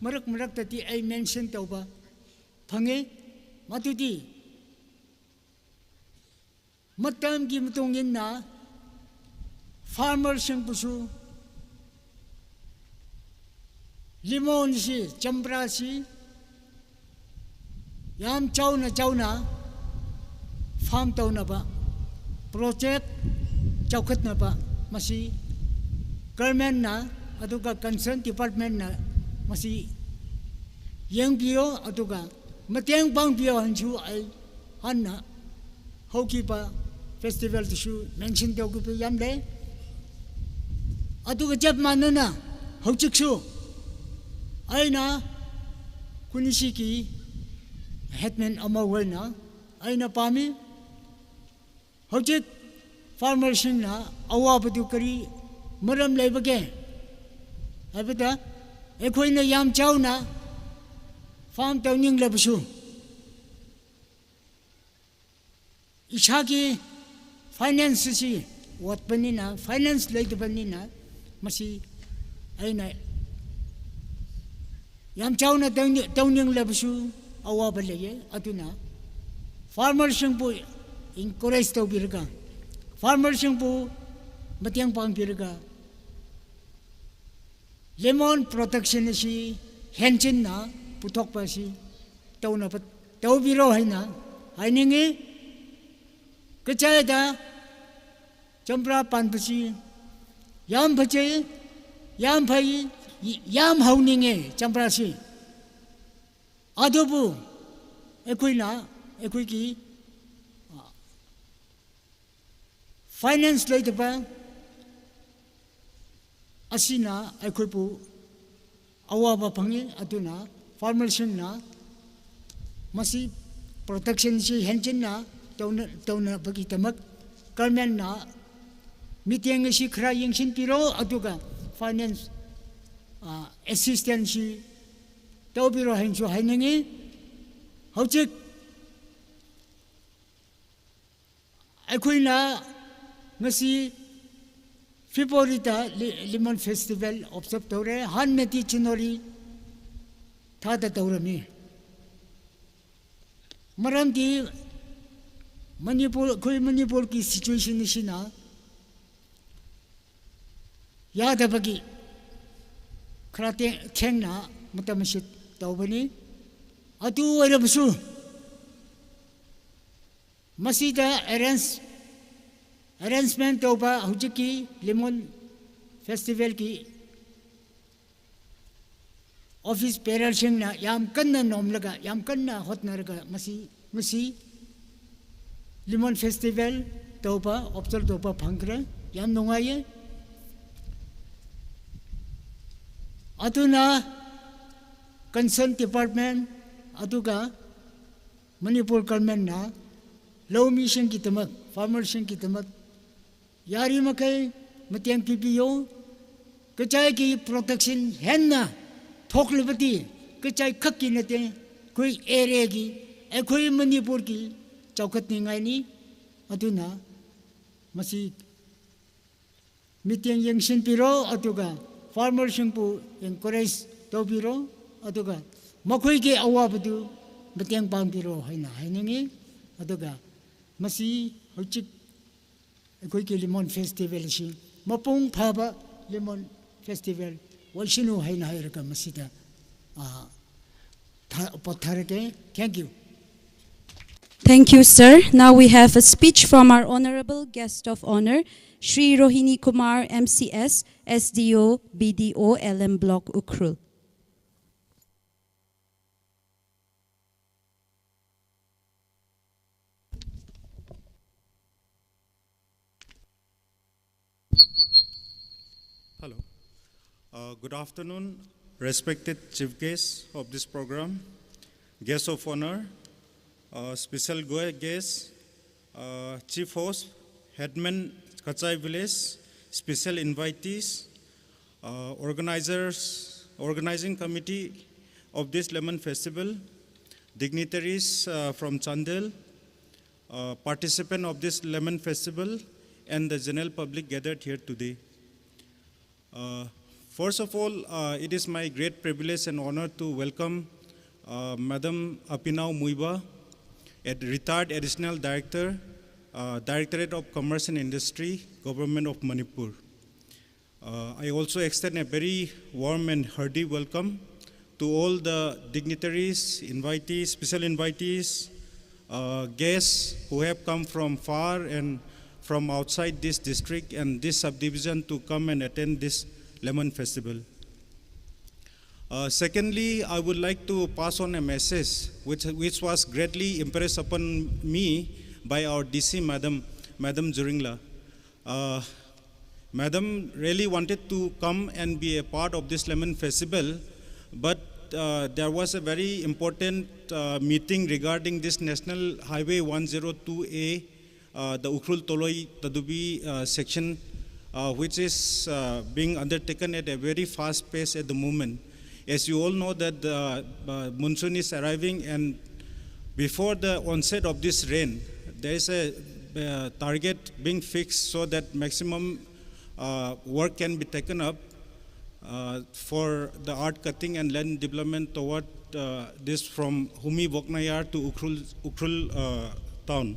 ꯃꯔꯛ ꯃꯔꯛꯇꯗꯤ ꯑꯩ mention ꯇꯧꯕ ꯐꯪꯉꯤ꯫ ꯃꯗꯨꯗꯤ ꯃꯇꯝꯒꯤ ꯃꯇꯨꯡ ꯏꯟꯅ farmer ꯁꯤꯡꯕꯨꯁꯨ ꯂꯤꯃꯣꯟꯁꯤ, ꯆꯝꯄ꯭ꯔꯥꯁꯤ ꯌꯥꯝ ꯆꯥꯎꯅ ꯆꯥꯎꯅ farm ꯇꯧꯅꯕ, project ꯆꯥꯎꯈꯠꯅꯕ ꯃꯁꯤ government ꯅ ꯑꯗꯨꯒ concern department ꯅ ꯃꯁꯤ ꯌꯦꯡꯕꯤꯌꯣ, ꯑꯗꯨꯒ ꯃꯇꯦꯡ ꯄꯥꯡꯕꯤꯌꯣ ꯍꯥꯏꯅꯁꯨ ꯑꯩ ꯍꯥꯟꯅ ꯍꯧꯈꯤꯕ festival ꯗꯁꯨ mention ꯇꯧꯈꯤꯕ ꯌꯥꯝ ꯂꯩ꯫ ꯑꯗꯨꯒ ꯆꯞ ꯃꯥꯟꯅꯅ ꯍꯧꯖꯤꯛꯁꯨ ꯑꯩꯅ ꯈꯨꯟꯁꯤꯒꯤ headman ꯑꯃ ꯑꯣꯏꯅ ꯑꯩꯅ ꯄꯥꯝꯃꯤ꯫ ꯍꯧꯖꯤꯛ farmer ꯁꯤꯡꯅ ꯑꯋꯥꯕꯗꯨ ꯀꯔꯤ ꯃꯔꯝ ꯂꯩꯕꯒꯦ ꯍꯥꯏꯕꯗ, ꯑꯩꯈꯣꯏꯅ ꯌꯥꯝ ꯆꯥꯎꯅ farm ꯇꯧꯅꯤꯡꯂꯕꯁꯨ, ꯏꯁꯥꯒꯤ finance ꯑꯁꯤ ꯋꯥꯠꯄꯅꯤꯅ, finance ꯂꯩꯇꯕꯅꯤꯅ, ꯃꯁꯤ ꯑꯩꯅ ꯌꯥꯝ ꯆꯥꯎꯅ ꯇꯧꯅꯤ-, ꯇꯧꯅꯤꯡꯂꯕꯁꯨ ꯑꯋꯥꯕ ꯂꯩꯌꯦ꯫ ꯑꯗꯨꯅ farmer ꯁꯤꯡꯕꯨ encourage ꯇꯧꯕꯤꯔꯒ, farmer ꯁꯤꯡꯕꯨ ꯃꯇꯦꯡ ꯄꯥꯡꯕꯤꯔꯒ, lemon production ꯑꯁꯤ ꯍꯦꯟꯖꯤꯟꯅ ꯄꯨꯊꯣꯛꯄ ꯑꯁꯤ ꯇꯧꯅꯕ ꯇꯧꯕꯤꯔꯣ ꯍꯥꯏꯅ ꯍꯥꯏꯅꯤꯡꯉꯤ꯫ Kachaida, Champra panpashi, yam phachei, yam phai, yam haoninge, Champra shi. Adubu, ekhuina, ekhuiki, finance leitapa, asina ekhuipu awaba phangi, aduna farmer shingna masi protection shi henchinna tauna, tauna bagi tamak, government na meeting shi khara yingsin piro, aduga finance, ah, assistance shi taupiro hainsu hainingi. Hojik ekhuina ngasi February da Li-, Lemon Festival observe taure, hannati January thada taurami. Maramdi Manipur, khui Manipur ki situation nishina yadabagi khara te-, thengna matamashit taubani. Atu oirabasu. Masida arrange, arrangement tauba hojiki Lemon Festival ki office bearer shingna yam kanna nomlaga, yam kanna hotnalaga masi, masi Lemon Festival tauba, observe tauba phangkre, yam nungaiye. Aduna concern department, aduga Manipur government na, lou mishing kitamak, farmer shing kitamak, yari makai, mateng pipiyo, kachai ki protection henna, thok lipati, kachai khak ki nate, khui area ki, ekhui Manipur ki, chaukat ni ngai ni, aduna, masi meeting yingsin piro, aduga farmer shingpu encourage taupiro, aduga makhuiki awabadu mateng pangpiro haina hainingi, aduga masi hojik ekhuiki Lemon Festival shi, mapung phaba Lemon Festival, waishinu haina hairaga masida, ah, tha-, potharake. Thank you. Thank you, sir. Now we have a speech from our honorable guest of honor, Shri Rohini Kumar, M C S, S D O, B D O, L M Block, Ukhrul. Hello. Uh, good afternoon, respected chief guests of this program, guests of honor, uh, special gu-, guests, uh, chief host, headman Kachai Village, special invitees, uh, organizers, organizing committee of this Lemon Festival, dignitaries, uh, from Chandel, uh, participant of this Lemon Festival, and the general public gathered here today. Uh, first of all, uh, it is my great privilege and honor to welcome, uh, Madam Apinao Muivah, a retired Additional Director, uh, Directorate of Commerce and Industry, Government of Manipur. Uh, I also extend a very warm and hearty welcome to all the dignitaries, invitees, special invitees, uh, guests who have come from far and from outside this district and this subdivision to come and attend this Lemon Festival. Uh, secondly, I would like to pass on a message which, which was greatly impressed upon me by our D C Madam, Madam Juringla. Uh, Madam really wanted to come and be a part of this Lemon Festival, but, uh, there was a very important, uh, meeting regarding this National Highway one zero two A, uh, the Ukhrul Toloi Tadubi, uh, section, uh, which is, uh, being undertaken at a very fast pace at the moment. As you all know that the, uh, monsoon is arriving, and before the onset of this rain, there is a, uh, target being fixed so that maximum, uh, work can be taken up, uh, for the earth cutting and land development toward, uh, this from Humi Voknayar to Ukhrul, Ukhrul, uh, town.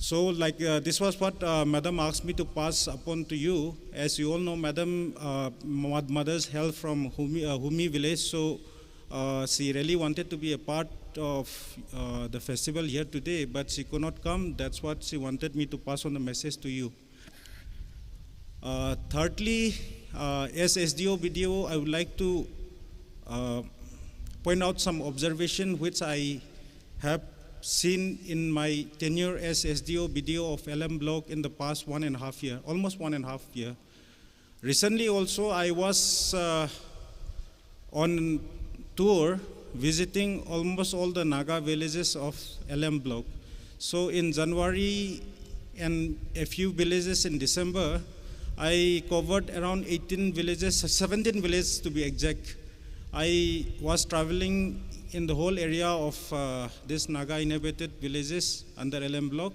So, like, uh, this was what, uh, Madam asked me to pass upon to you. As you all know, Madam, uh, mo-, mother's hail from Humi, uh, Humi village, so, uh, she really wanted to be a part of uh, the festival here today, but she could not come. That's what she wanted me to pass on the message to you. Uh, thirdly, uh, as S D O B D O, I would like to uh, point out some observation which I have seen in my tenure as S D O B D O of L M Block in the past one and a half year, almost one and a half year. Recently also, I was uh, on tour visiting almost all the Naga villages of L M Block. So in January and a few villages in December, I covered around eighteen villages, seventeen villages to be exact. I was traveling in the whole area of uh, these Naga inhabited villages under L M Block.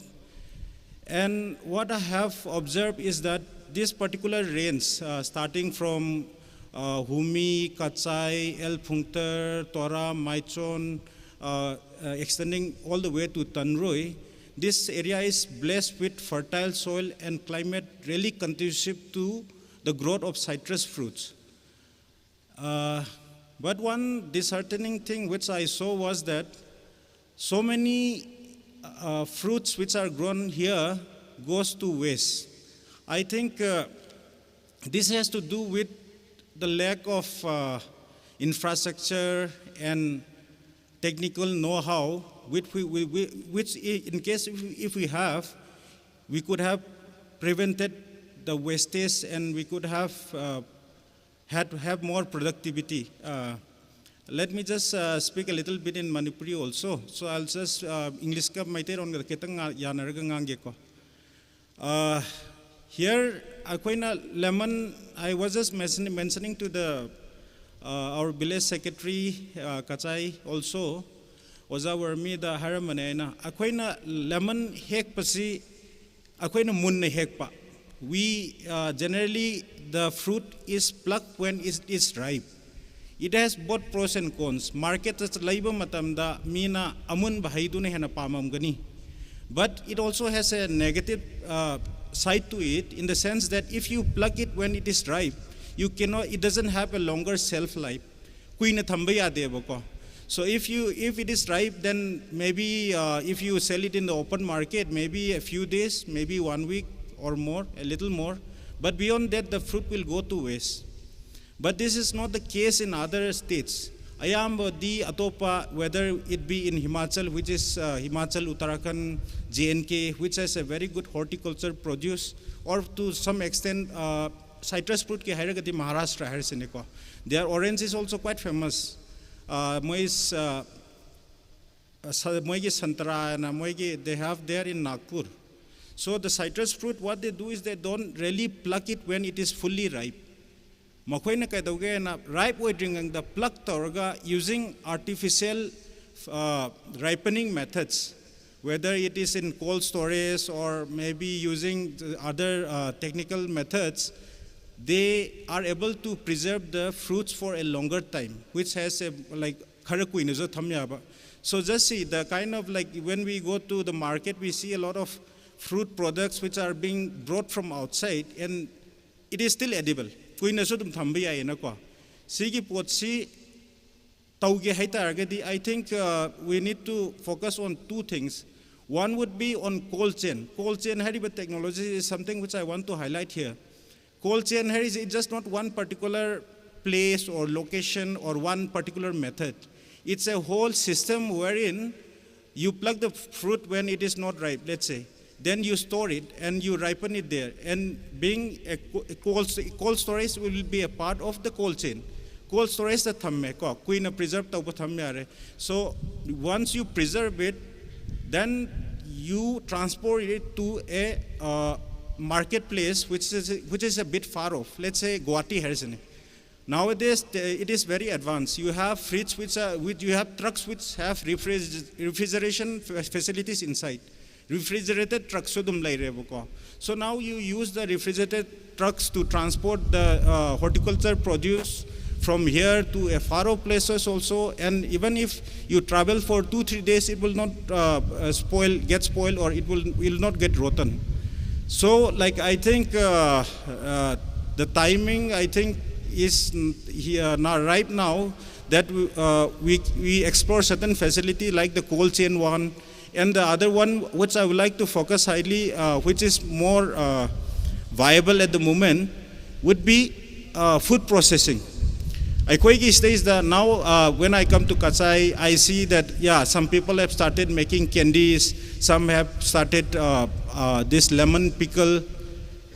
And what I have observed is that this particular range, uh, starting from uh, Humi, Kachai, El Phungter, Tora, Maichon, uh, uh, extending all the way to Tanrui, this area is blessed with fertile soil and climate really conducive to the growth of citrus fruits. Uh, but one disheartening thing which I saw was that so many uh, fruits which are grown here goes to waste. I think uh, this has to do with the lack of uh, infrastructure and technical know-how, which, we, we, we, which i- in case if we, if we have, we could have prevented the wastage and we could have uh, had have more productivity. Uh, let me just uh, speak a little bit in Manipuri also. So I'll just uh, English ka Meitei ron ka kitang nga- yanaraga ngangeko. Uh, here, akoina lemon. I was just mention, mentioning to the uh, our village secretary uh, Kachai also, Oza Warmi da Haramane na. Akoina lemon hek pasi akoina munna hekpa. We uh, generally the fruit is plucked when it is ripe. It has both pros and cons. Market ta leiba matamda mina amun bahaiduna hena pamam gani. But it also has a negative uh, side to it in the sense that if you pluck it when it is ripe, you cannot. It doesn't have a longer shelf life. Kuina thamba yadeba ko. So if you if it is ripe, then maybe uh, if you sell it in the open market, maybe a few days, maybe one week or more, a little more. But beyond that, the fruit will go to waste. But this is not the case in other states. Ayamba di atopa, whether it be in Himachal, which is uh, Himachal, Uttarakhand, J and K, which has a very good horticulture produce, or to some extent uh, citrus fruit ki hairagati Maharashtra hair siniko. Their orange is also quite famous. Uh, mois uh, uh, sa- moigi santara and uh, moigi they have there in Nagpur. So the citrus fruit, what they do is they don't really pluck it when it is fully ripe. Makoina kaidauge na ripe oidringangda pluck tauraga using artificial uh, ripening methods, whether it is in cold storage or maybe using the other uh, technical methods, they are able to preserve the fruits for a longer time, which has a like khara kuina zo thamya ba. So just see the kind of like when we go to the market, we see a lot of fruit products which are being brought from outside and it is still edible. Kuina zo dum thamba yai na kwa. Sigi potsi tauge haitaragadi, I think uh, we need to focus on two things. One would be on cold chain. Cold chain hariba technology is something which I want to highlight here. Cold chain here is it's just not one particular place or location or one particular method. It's a whole system wherein you pluck the fruit when it is not ripe, let's say. Then you store it and you ripen it there. And being a co- a cold, cold storage will be a part of the cold chain. Cold storage ta thamme ko, kuina preserve taupa thamme are. So once you preserve it, then you transport it to a uh, marketplace which is which is a bit far off. Let's say Guwahati Harrison. Nowadays, the- it is very advanced. You have fridge which are, which you have trucks which have refriger- refrigeration fa- facilities inside. Refrigerated trucks so dum lairebako. So now you use the refrigerated trucks to transport the uh, horticulture produce from here to a far off places also. And even if you travel for two three days, it will not uh, uh, spoil, get spoiled, or it will will not get rotten. So, like I think uh, uh, the timing, I think is here now, right now, that uh, we, we explore certain facility like the cold chain one, and the other one which I would like to focus highly, uh, which is more uh, viable at the moment, would be uh, food processing. ꯑꯩꯈꯣꯏꯒꯤ ꯁꯤꯗꯩꯁꯤꯗ now, uh, when I come to Kachai, I see that, yeah, some people have started making candies, some have started uh, uh, this lemon pickle.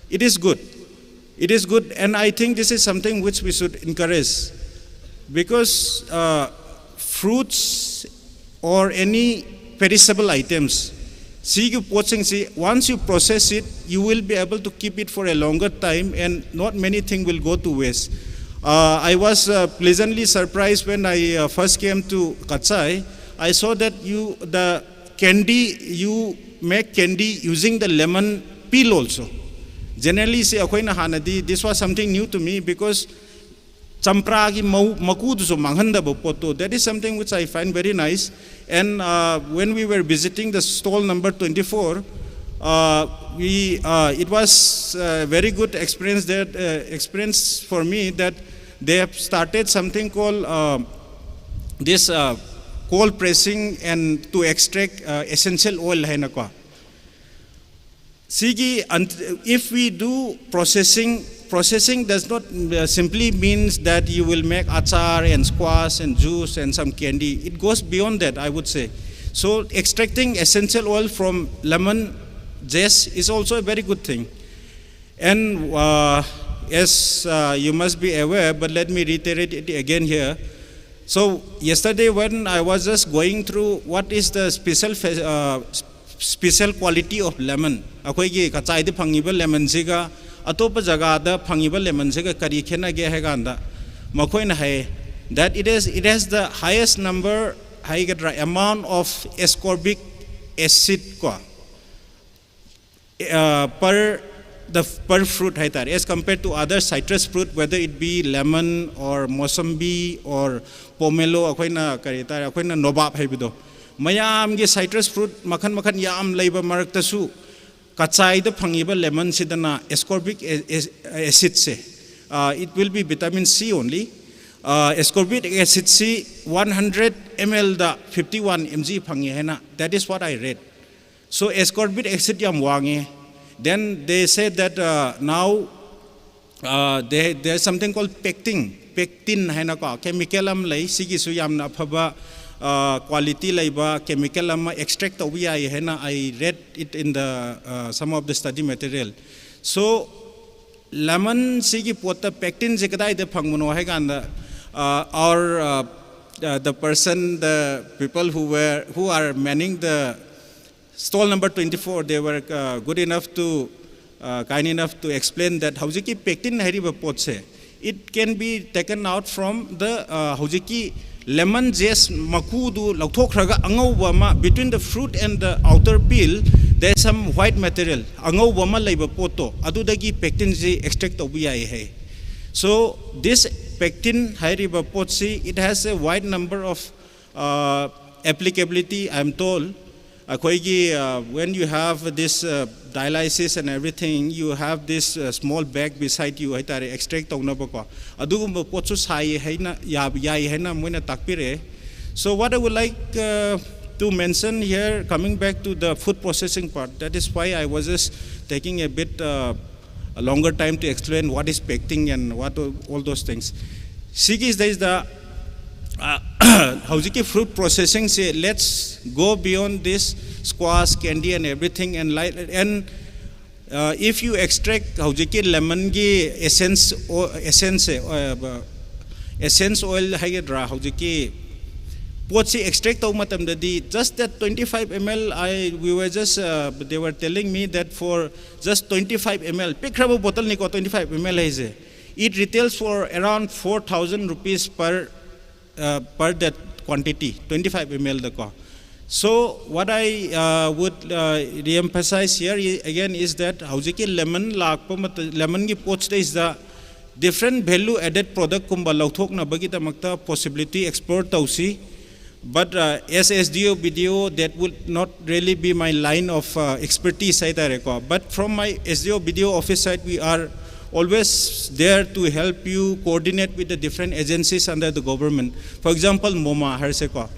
It is good. It is good, and I think this is something which we should encourage, because uh, fruits or any perishable items, sigi potsing si, once you process it, you will be able to keep it for a longer time, and not many things will go to waste. Uh, I was uh, pleasantly surprised when I uh, first came to Kachai. I saw that you, the candy, you make candy using the lemon peel also. Generally, si ꯑꯩꯈꯣꯏꯅ ꯍꯥꯟꯅꯗꯤ, this was something new to me, because champragi mau- makuduso manghandaba poto. That is something which I find very nice. And uh, when we were visiting the stall number twenty-four, uh, we uh, it was a very good experience that uh, experience for me, that they have started something called uh, this uh, cold pressing and to extract uh, essential oil haina ko. Sigi, and if we do processing, processing does not uh, simply means that you will make achar and squash and juice and some candy. It goes beyond that, I would say. So extracting essential oil from lemon zest is also a very good thing. And uh, as uh, you must be aware, but let me reiterate it again here. So yesterday when I was just going through what is the special fe- uh, special quality of lemon, ꯑꯩꯈꯣꯏꯒꯤ ꯀꯆꯥꯏꯗ ꯐꯪꯉꯤꯕ lemon ꯁꯤꯒ ꯑꯇꯣꯞꯄ ꯖꯒꯥꯗ ꯐꯪꯉꯤꯕ lemon ꯁꯤꯒ ꯀꯔꯤ ꯈꯦꯠꯅꯒꯦ ꯍꯥꯏ ꯀꯥꯟꯗ, ꯃꯈꯣꯏꯅ ꯍꯥꯏ that it is, it has the highest number, ꯍꯥꯏꯒꯗ꯭ꯔꯥ, amount of ascorbic acid ꯀꯣ, uh, per the per fruit ꯍꯥꯏꯇꯥꯔꯦ, as compared to other citrus fruit, whether it be lemon or mosambi or pomelo, ꯑꯩꯈꯣꯏꯅ ꯀꯔꯤ ꯍꯥꯏꯇꯥꯔꯦ, ꯑꯩꯈꯣꯏꯅ ꯅꯣꯕꯥꯞ ꯍꯥꯏꯕꯗꯣ, ꯃꯌꯥꯝꯒꯤ citrus fruit ꯃꯈꯜ ꯃꯈꯜ ꯌꯥꯝ ꯂꯩꯕ ꯃꯔꯛꯇꯁꯨ ꯀꯆꯥꯏꯗ ꯐꯪꯉꯤꯕ lemon ꯁꯤꯗꯅ ascorbic a- a- acid ꯁꯦ, uh, it will be vitamin C only. Uh, ascorbic acid see one hundred ml ꯗ fifty one mg ꯐꯪꯉꯦ ꯍꯥꯏꯅ, that is what I read. So ascorbic acid ꯌꯥꯝ ꯋꯥꯡꯉꯦ. Then they said that uh, now uh, there, there's something called pectin, pectin ꯍꯥꯏꯅꯀꯣ, chemical ꯑꯃ ꯂꯩ, ꯁꯤꯒꯤꯁꯨ ꯌꯥꯝꯅ ꯑꯐꯕ uh, quality ꯂꯩꯕ chemical ꯑꯃ extract ꯇꯧꯕ ꯌꯥꯏ ꯍꯥꯏꯅ, I read it in the uh, some of the study material. So lemon ꯁꯤꯒꯤ ꯄꯣꯠꯇ pectin ꯁꯦ ꯀꯗꯥꯏꯗ ꯐꯪꯕꯅꯣ ꯍꯥꯏ ꯀꯥꯟꯗ, uh, our uh, uh, the person, the people who were who are manning the stall number twenty-four, they were uh, good enough to, uh, kind enough to explain that ꯍꯧꯖꯤꯛꯀꯤ pectin ꯍꯥꯏꯔꯤꯕ ꯄꯣꯠꯁꯦ, it can be taken out from the uh, ꯍꯧꯖꯤꯛꯀꯤ lemon zest ꯃꯀꯨꯗꯨ ꯂꯧꯊꯣꯛꯈ꯭ꯔꯒ ꯑꯉꯧꯕ ꯑꯃ, between the fruit and the outer peel, there is some white material, ꯑꯉꯧꯕ ꯑꯃ ꯂꯩꯕ ꯄꯣꯠꯇꯣ, ꯑꯗꯨꯗꯒꯤ pectin ꯁꯤ extract ꯇꯧꯕ ꯌꯥꯏ ꯍꯥꯏ. So this pectin ꯍꯥꯏꯔꯤꯕ ꯄꯣꯠꯁꯤ, it has a wide number of uh, applicability, I am told. ꯑꯩꯈꯣꯏꯒꯤ uh, when you have this uh, dialysis and everything, you have this uh, small bag beside you ꯍꯥꯏꯇꯥꯔꯦ, extract ꯇꯧꯅꯕꯀꯣ, ꯑꯗꯨꯒꯨꯝꯕ ꯄꯣꯠꯁꯨ ꯁꯥꯏ ꯍꯥꯏꯅ, ꯌꯥꯕ- ꯌꯥꯏ ꯍꯥꯏꯅ ꯃꯣꯏꯅ ꯇꯥꯛꯄꯤꯔꯛꯑꯦ. So what I would like uh, to mention here, coming back to the food processing part, that is why I was just taking a bit uh, a longer time to explain what is pectin and what all- all those things. ꯁꯤꯒꯤꯁꯤꯗꯩꯁꯤꯗ uh, ꯍꯧꯖꯤꯛꯀꯤ fruit processing ꯁꯦ, let's go beyond this squash, candy and everything, and like, and uh, if you extract ꯍꯧꯖꯤꯛꯀꯤ lemon ꯒꯤ essence, essence ꯁꯦ, essence oil ꯍꯥꯏꯒꯗ꯭ꯔꯥ, ꯍꯧꯖꯤꯛꯀꯤ ꯄꯣꯠꯁꯤ extract ꯇꯧꯕ ꯃꯇꯝꯗꯗꯤ, just that twenty-five ml, I we were just uh, they were telling me that for just twenty-five ml, ꯄꯤꯛꯈ꯭ꯔꯕ bottle ꯅꯤꯀꯣ, twenty-five ml ꯍꯥꯏꯁꯦ, it retails for around four thousand rupees per uh, per that quantity, twenty-five ml ꯗꯀꯣ. So what I uh, would uh, re-emphasize here i- again is that ꯍꯧꯖꯤꯛꯀꯤ lemon ꯂꯥꯛꯄ ꯃꯇꯝ, lemon ꯒꯤ ꯄꯣꯠꯁꯤꯗꯩꯁꯤꯗ different value added product ꯀꯨꯝꯕ ꯂꯧꯊꯣꯛꯅꯕꯒꯤꯗꯃꯛꯇ possibility explore ꯇꯧꯁꯤ. But uh, as S D O B D O, that would not really be my line of uh, expertise ꯍꯥꯏꯇꯥꯔꯦꯀꯣ. But from my S D O B D O office side, we are always there to help you coordinate with the different agencies under the government. For example, MoMA hairaseko.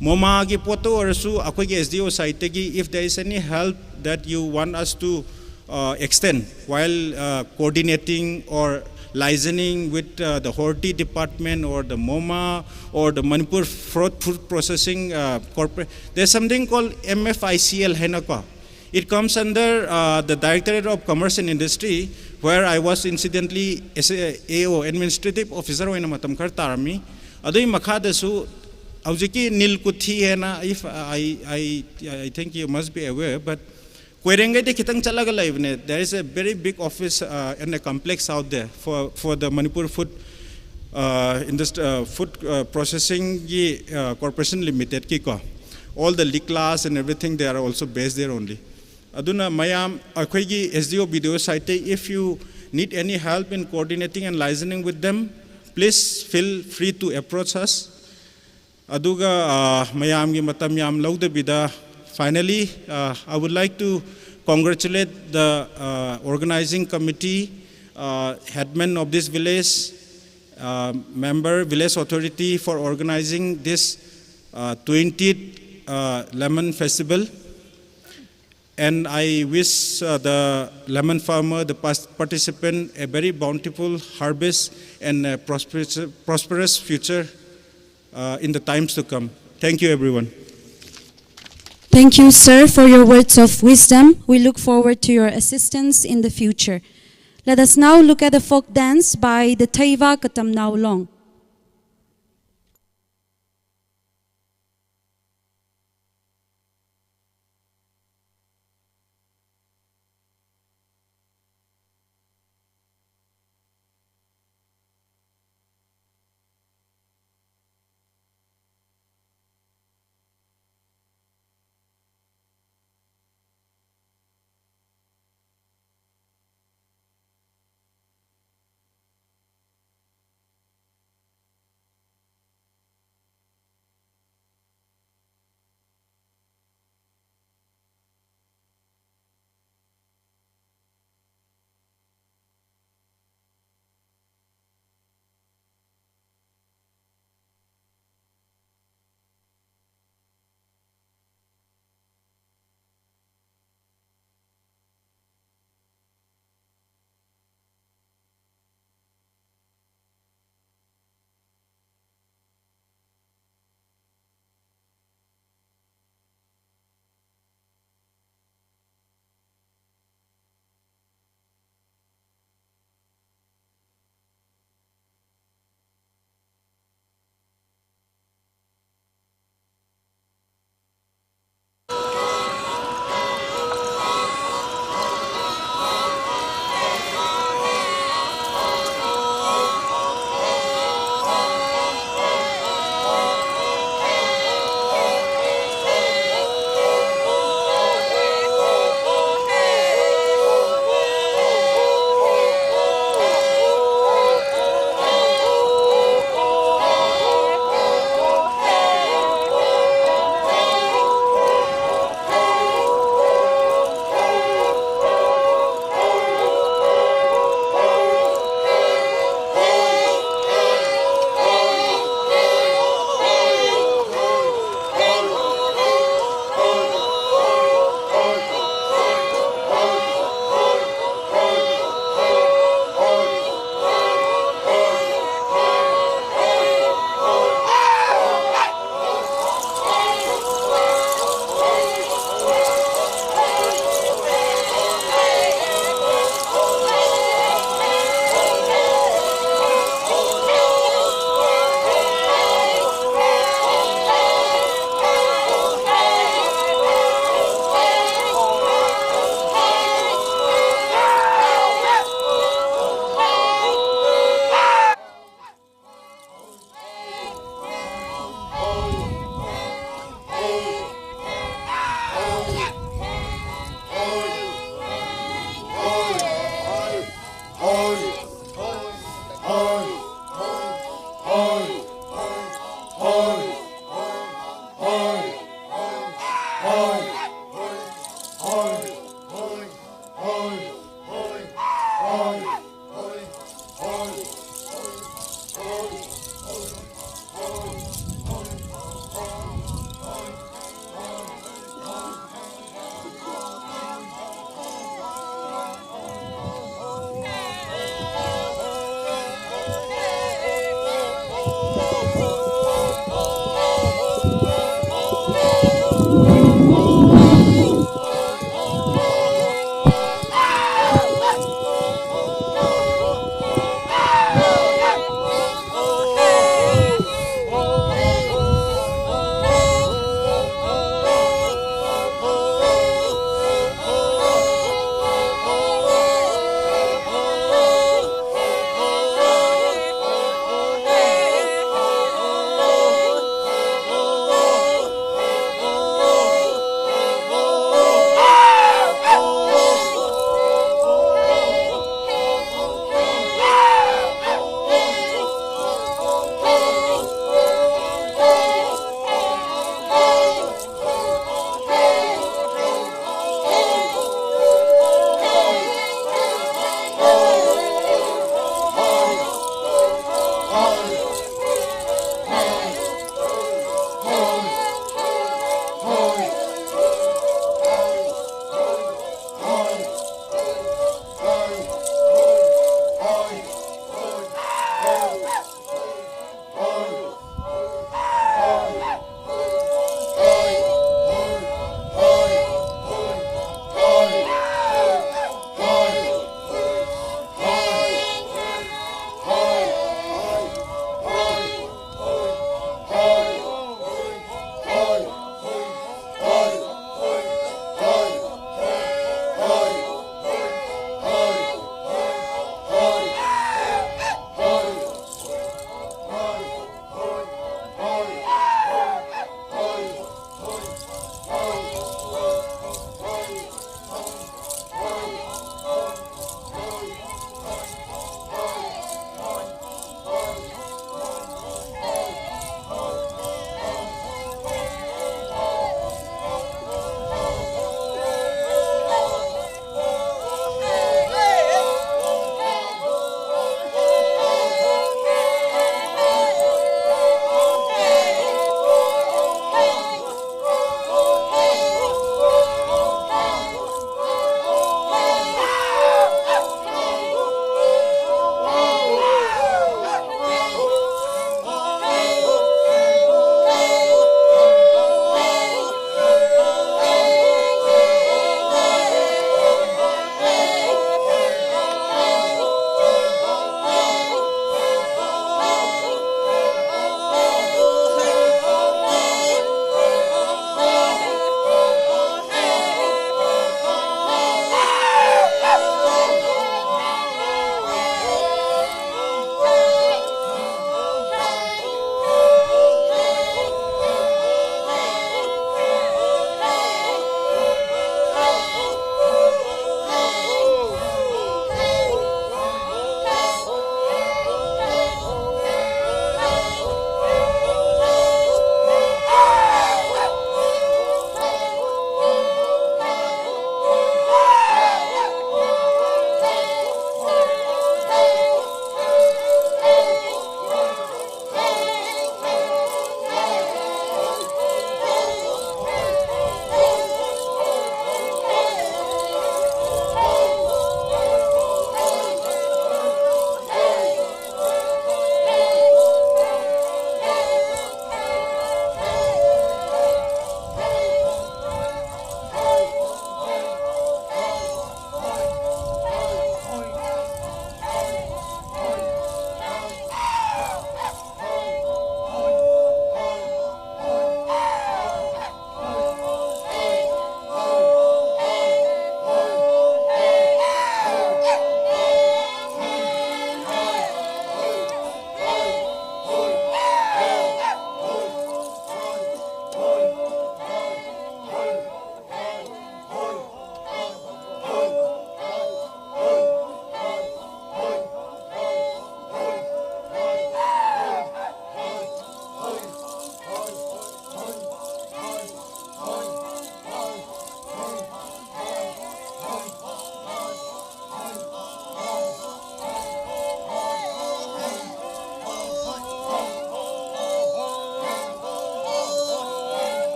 MoMA ki potto hairasu, akhoi ki S D O side teki, if there is any help that you want us to uh, extend while uh, coordinating or liaising with uh, the Horti department or the MoMA or the Manipur Fruit, Fruit Processing uh, Corporate. There's something called M F I C L hainako. It comes under uh, the Directorate of Commerce and Industry, where I was incidentally as a A O, Administrative Officer, oina matam kharā tarmi. Adui makhadasu, hojiki Nilkuthi haina, if I, I, I think you must be aware, but Koirengei de khitang chalaga leibane. There is a very big office uh, and a complex out there for, for the Manipur Food uh, industry, uh, food uh, processing ki, uh, corporation limited ki ko. All the Liklas and everything, they are also based there only. Aduna mayam, akhoi ki S D O B D O side te, if you need any help in coordinating and liaising with them, please feel free to approach us. Aduga uh, mayam ki matam yamlou da bida. Finally, uh, I would like to congratulate the uh, organizing committee, uh, headman of this village, uh, member, village authority for organizing this uh, twentieth uh, Lemon Festival. And I wish uh, the lemon farmer, the pas- participant, a very bountiful harvest and a prosperous, prosperous future uh, in the times to come. Thank you, everyone. Thank you, sir, for your words of wisdom. We look forward to your assistance in the future. Let us now look at a folk dance by the Theiva Katamnao Long.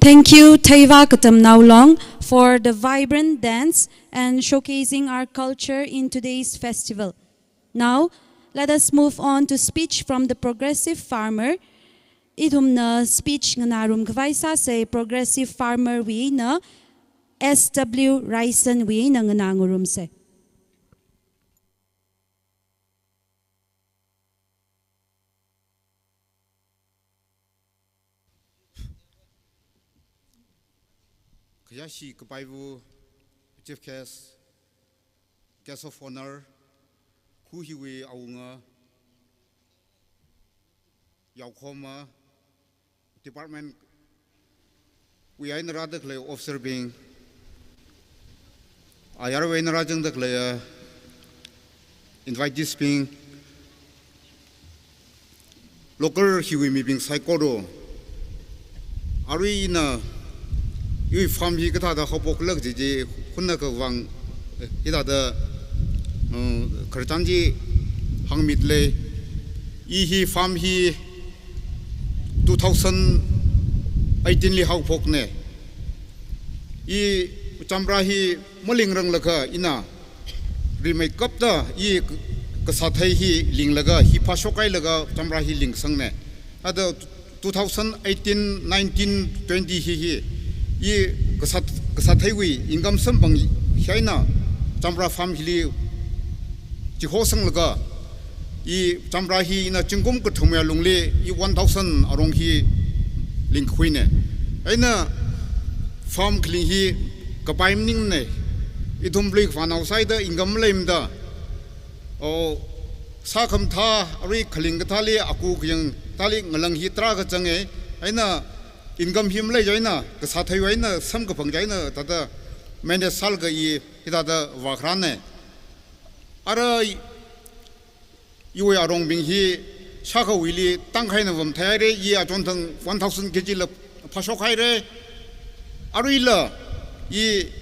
Thank you, Theiva Katamnao Long, for the vibrant dance and showcasing our culture in today's festival. Now, let us move on to speech from the progressive farmer. Ithumna speech nganārum khavai sāsa, progressive farmer wui eina S W Raisen wui eina nganāngarumsa. Khayāshi kapaiva, chief guest, guest of honor, khu hiwui awunga, yaokhoma, department wui eina rāda khalei officer bing, ayarwui eina rāzangda khalei, uh, invitees bing, local hiwui mibing saikora, arui ina iwui farm hi kathāda haophokla kaji chi hunakha vang, eh, hithāda, uh, khararchan chi hāngmida lei. I hi farm hi two thousand eighteen li haophokna. I chamra hi malingranglaga ina rimeikapta i kasāthei hi linglaga, hi phāshokhailaga chamra hi lingsangna. Thāda two thousand eighteen, nineteen, twenty hi hi i kasā, kasātheiwui income samphang hi eina chamra farm hili chihosanglaga, i chamra hi ina zingkum kathum ya lungli i one thousand arong hi lingkhuina. Eina farm khaling hi kapai maningmana. Ithum luikhavānao sāda income maleimada, o, sākhamathā, arui khaling kathāli, aku kayang thāli ngalang hi tarākha zanga. Eina income hi malei chieina, kasātheiwui eina samkaphang chieina, thāda manage sālaga i hithāda vākharāna. Ara iwui arongbing hi shākhawuili tangkhaina vamtheihaira, i achonthang one thousand K G la phāshokhaira. Aruila i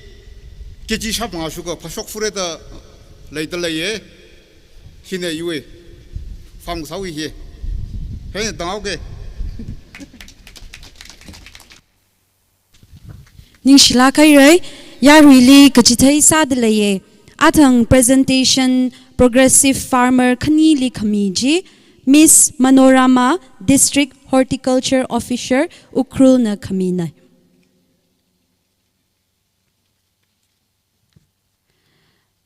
K G shāmangā shukha phāshokfura da leida leiya. Hina iwui farm kasāwui hi. Hina tanghaoke. Ningshilāk haira, yaruili kachithei sāda leiya. Athang presentation progressive farmer khanili khami chi, Miss Manorama, District Horticulture Officer, Ukhrul na khamina.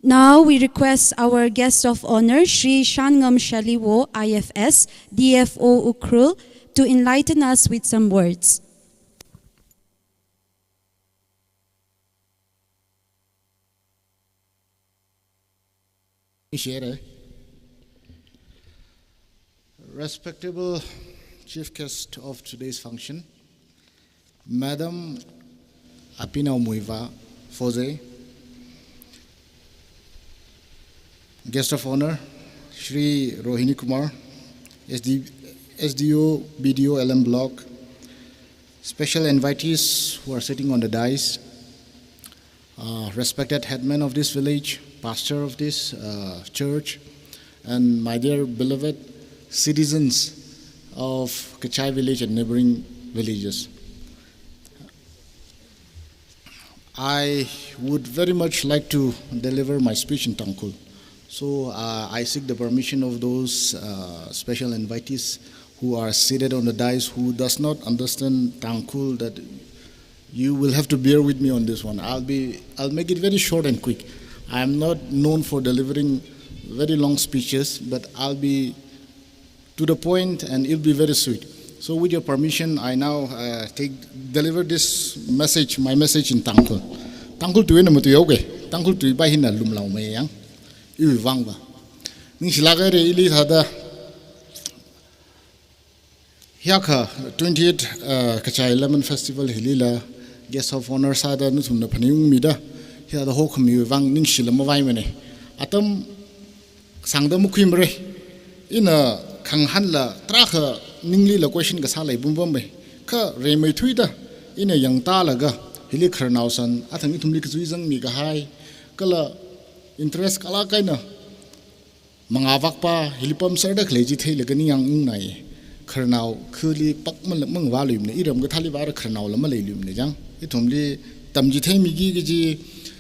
Now we request our guest of honor, Shri Shanngam Shaliwo, I F S, D F O Ukhrul, to enlighten us with some words. Share. Respectable chief guest of today's function, Madam Apinao Muivah Foze, guest of honor, Shri Rohini Kumar, S D, S D O, B D O, L M Block, special invitees who are sitting on the dais, uh, respected headman of this village, pastor of this, uh, church, and my dear beloved citizens of Kachai village and neighboring villages. I would very much like to deliver my speech in Tangkhul. So, uh, I seek the permission of those, uh, special invitees who are seated on the dais who does not understand Tangkhul, that you will have to bear with me on this one. I'll be, I'll make it very short and quick. I am not known for delivering very long speeches, but I'll be to the point and it'll be very sweet. So with your permission, I now, uh, take, deliver this message, my message in Tangkhul. Tangkhul tui na matuihaoke. Tangkhul tui pa hina lumlaomei yang. Iwui vang pa. Ningshilāk haira, ili thāda. Hiyākha twentieth, uh, Kachai Lemon Festival hilila guest of honor sāda nathumna phaningungmida, hiyāda hokhamiwui vang ningshila mavaimana. Atam sāngda makhuimara. Ina khangahānla tarākha ninglila question kasā leipam pammei. Kha rimeithuida ina yangtālaga, hili khararnao san, athang ithumli kazui zangmi kahai, kala interest kalāk eina mangāvak pa hili pamserda khalei chi theilaga ningyāng ungnai. khararnao khali pak mang, mangvāluimana, iram kathāli vāra khararnaola maleiluimana chang. Ithumli tamchitheimiki kaji,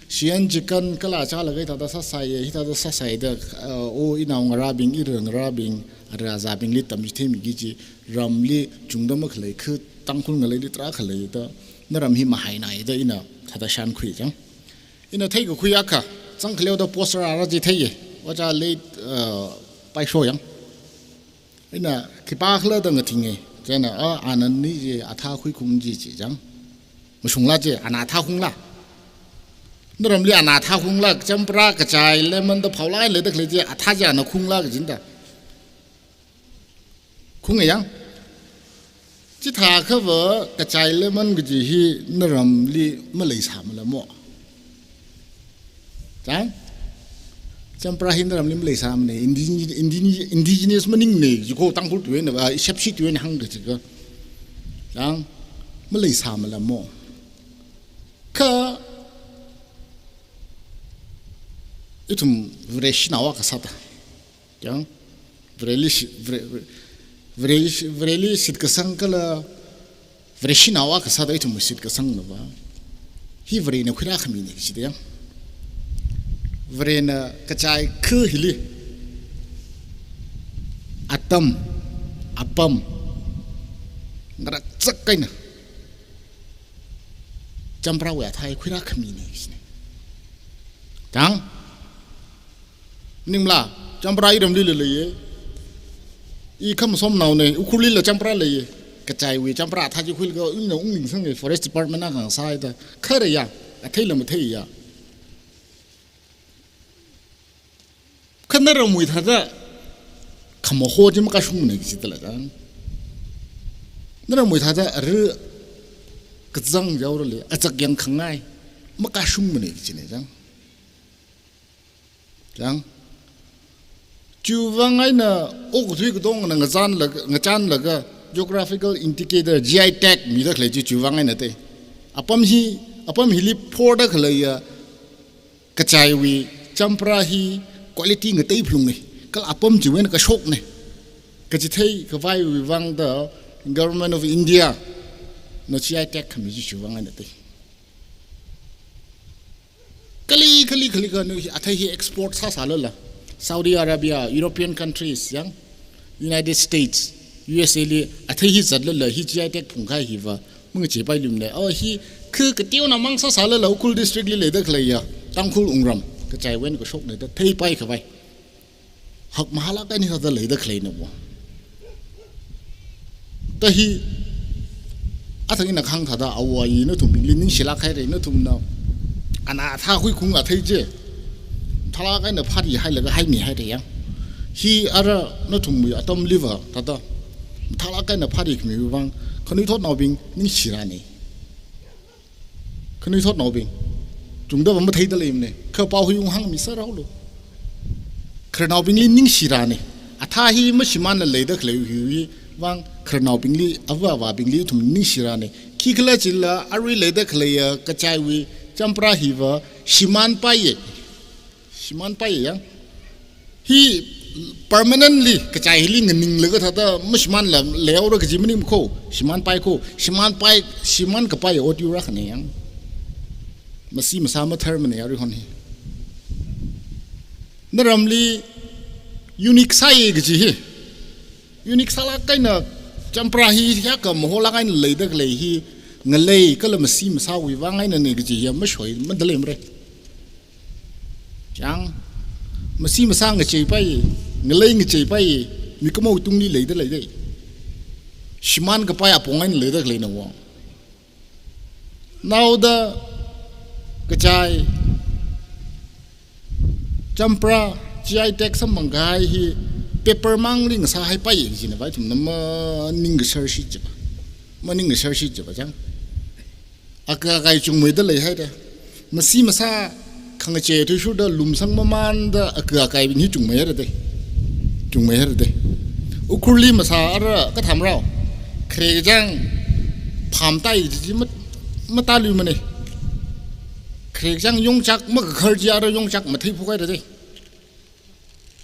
shiyan chikan kala chālaga hithāda sāsāya, hithāda sāsāya da, uh, o inao ngarābing, ira ngarābing, ara azābingli tamchitheimiki kaji, ramli chungda makhalei, kha Tangkhul ngaleili tarākha leida, naram hi mahainaida ina thāda shānkhui chang. Ina theikakhui akha, zangkhaleoda poster ara chi theiya, ojā late, uh, Paisho yang. Ina khipākhala da ngathinga, chieina, a, ana ni chi athā khuikhung chi chi chang. Mashungla chi, ana athā khungla. Naramli ana athā khungla, champra, kachai, lemon da phaolaga leida khalei chi, athā chi ana khungla kajina da. Khunga yang. Chithākhava kachai lemon kaji hi naramli maleisāmala mo. Chang? Champra hi naramli maleisāmana, indige-, indige-, indigenous maningmana, jiko Tangkhul tuina ba, shepshi tuina hāngda chika. Chang? Maleisāmala mo. Kha ithum Vare shanao akha sāda. Yang, Vareli shi-, Vare, Vare, Vareli shi-, Vareli shitkasang kala Vare shanao akha sāda ithum shitkasangna va. Hi Varena khuirākhamina kajida yang. Varena kachai kha hili atam, apam, ngarakchak eina champrawui athā hi khuirākhamina kajina. Chang? Maningla, champra iramlila leiya. I Khamasomnaona, Ukhrulila champra leiya. Kachaiwui champra athā chi khuilaga ina unglingsanga, Forest Department na khangasāda. Kharaya, atheila matheiya. Kha naramwui thāda khamaho chi makashungmana kajidala chang. Naramwui thāda ara kazang yaorale, achak yangkhangai, makashungmana kajina chang. Chang. Chiwuivang eina okathui katongana ngachānlaga, ngachānlaga geographical indicator, G I tag mida khalei chi chiwuivang eina te. Apam hi, apam hili phorda khaleiya kachaiwui champra hi quality ngatei phalunga, kala apam chiwui eina kashokna kaji theikhavaiwui vangda Government of India na G I tag khami chi chiwuivang eina te. Kali, kali, kali kanu hi, athei hi export sāsālala, Saudi Arabia, European countries yang, United States, U S A li athei hi zatlala hi G I tag phungkahai hiva mangachei pailuimana. Oh, hi kha kateonao mang sāsālala Ukhrul district li leida khaleiya Tangkhul wungram kachaiwui eina kashokna da theipaikhavai. Hakmahālāk eina hithāda leida khaleina vo. Ta hi, athang ina kahāng thāda āwo āyi nathumbingli ningshilāk haira, nathumna ana athā khuikhung athei chi mathālāk eina phārihailaga haimihaira yang. Hi ara nathumwui atamliva thāda mathālāk eina phārikhamiwui vang khanuithotnaobing ningshirāna. Khanuithotnaobing, chungda va matheida leimana, kha pao hi unghāngmi sāraolu. Khararnaobingli ningshirāna. Athā hi mashimānla leida khaleiwui vang khararnaobingli, ava avābingli ithum ningshirāna. Khikhalajila arui leida khaleiya kachaiwui champra hiva shimānpaiya. Shimānpai yang. Hi permanently kachai hili nganinglaga thāda mashimānla leihaora kaji maningmana ko, shimānpai ko, shimānpai, shimānkapai ot yur akhana yang. Masi masā matharmana aruihon hi. Naramli unique sāya kaji hi. Unique sālāk eina champra hi hiyākha maholāk eina leida khalei hi ngalei kala masi masāwui vang einana kaji hi mashoi madaleimara. Chang, masi masā ngacheipai, ngalei ngacheipai, mikumo tungli leida leida. Shimānkapai apong eina leida khaleina vo. Naoda kachai, champra, G I tag samphangkahai hi paper mangli ngasāhaipai kajina va ithumna maningkashar shit jiva. Maningkashar shit jiva chang. Aka akai chungmeida leihaida. Masi masā khangachei thuishurda lumsang mamānda aka akaibing hi chungmeihaira de. Chungmeihaira de. Ukhrulli masā ara kathāmrao. Khare kachang phamtai ji mat-, matāluimana. Khare kachang yongchak makakhar chi ara yongchak matheiphokhaira de.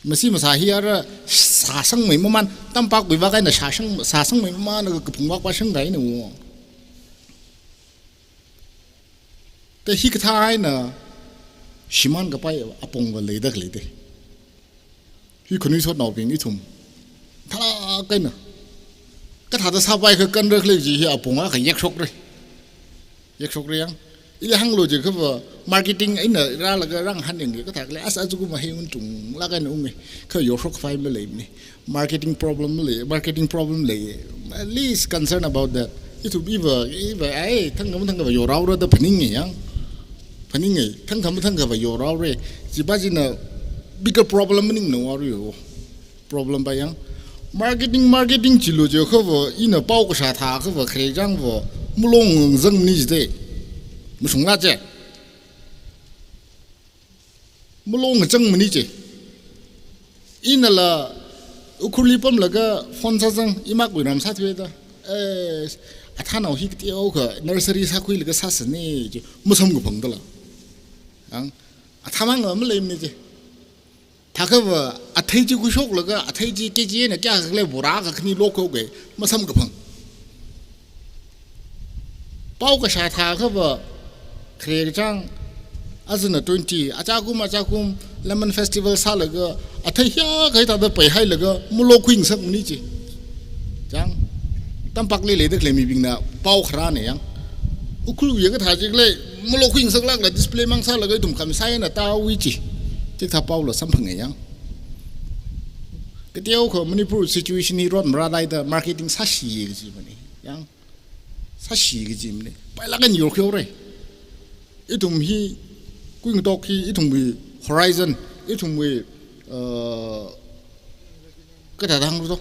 Masi masā hi ara sāsangmei maman, tampakpuiva kaina sāsang, sāsangmei maman, kaphungvak pāshang kaina wo. Te hikathā eina shimān kapai apongva leida khalei te. Hi khanuithotnaobing ithum thalak kaina. Kathāda sāpai kha kanra khalei chi hi apong akha yekshokra. Yekshokra yang. Ili hānglu jiakhava marketing eina rālaga rāngahān yangki kathā khalei as aja kum hi untung lak eina unge. Kha yorshok phai maleimana. Marketing problem lei, marketing problem lei. At least concern about that. Ithum iva, iva, ai, thangkha mathangkhava yorhaora da phaninge yang. Phaninge, thangkha mathangkhava yorhaora. Chiva china bigger problem maningna waru yo. Problem va yang. Marketing, marketing chilu jiakhava, ina pao kashā thākhava, kharechangva, malong zangmani jite. Mashungla che. Malong zangmani che. Inala Ukhrulli pamlaga phone sāzang, imakui ram sāthuida. Eh, athānao hi kateokha nursery sākhuilaga sāsane che. Masamkaphang dala. Ang, athāmang maleimana che. Thākhava athei chi khuishoklaga, athei chi K G na kayākha khalei bora akha khani lokhoke, masamkaphang. Pao kashā thākhava, kharechang, azana twenty, aja kum, aja kum, Lemon Festival sālaga, athei hiyākha hithāda peihailaga, malokhui ngasakmani che. Chang, tampakli leida khalei mibingna pao kharāna yang. Ukhrulwui kathā chi khalei, malokhui ngasaklakla display mang sālaga ithum khamsai eina tāwui chi. Chikathā paola samphanga yang. Kateokha Manipur situation hi rot marālaida marketing sāshi kajimana. Yang. Sāshi kajimana. Pailak eina yorkhaora. Ithum hi, kuingatok hi, ithumwui horizon, ithumwui, uh, kathāda hānglu to,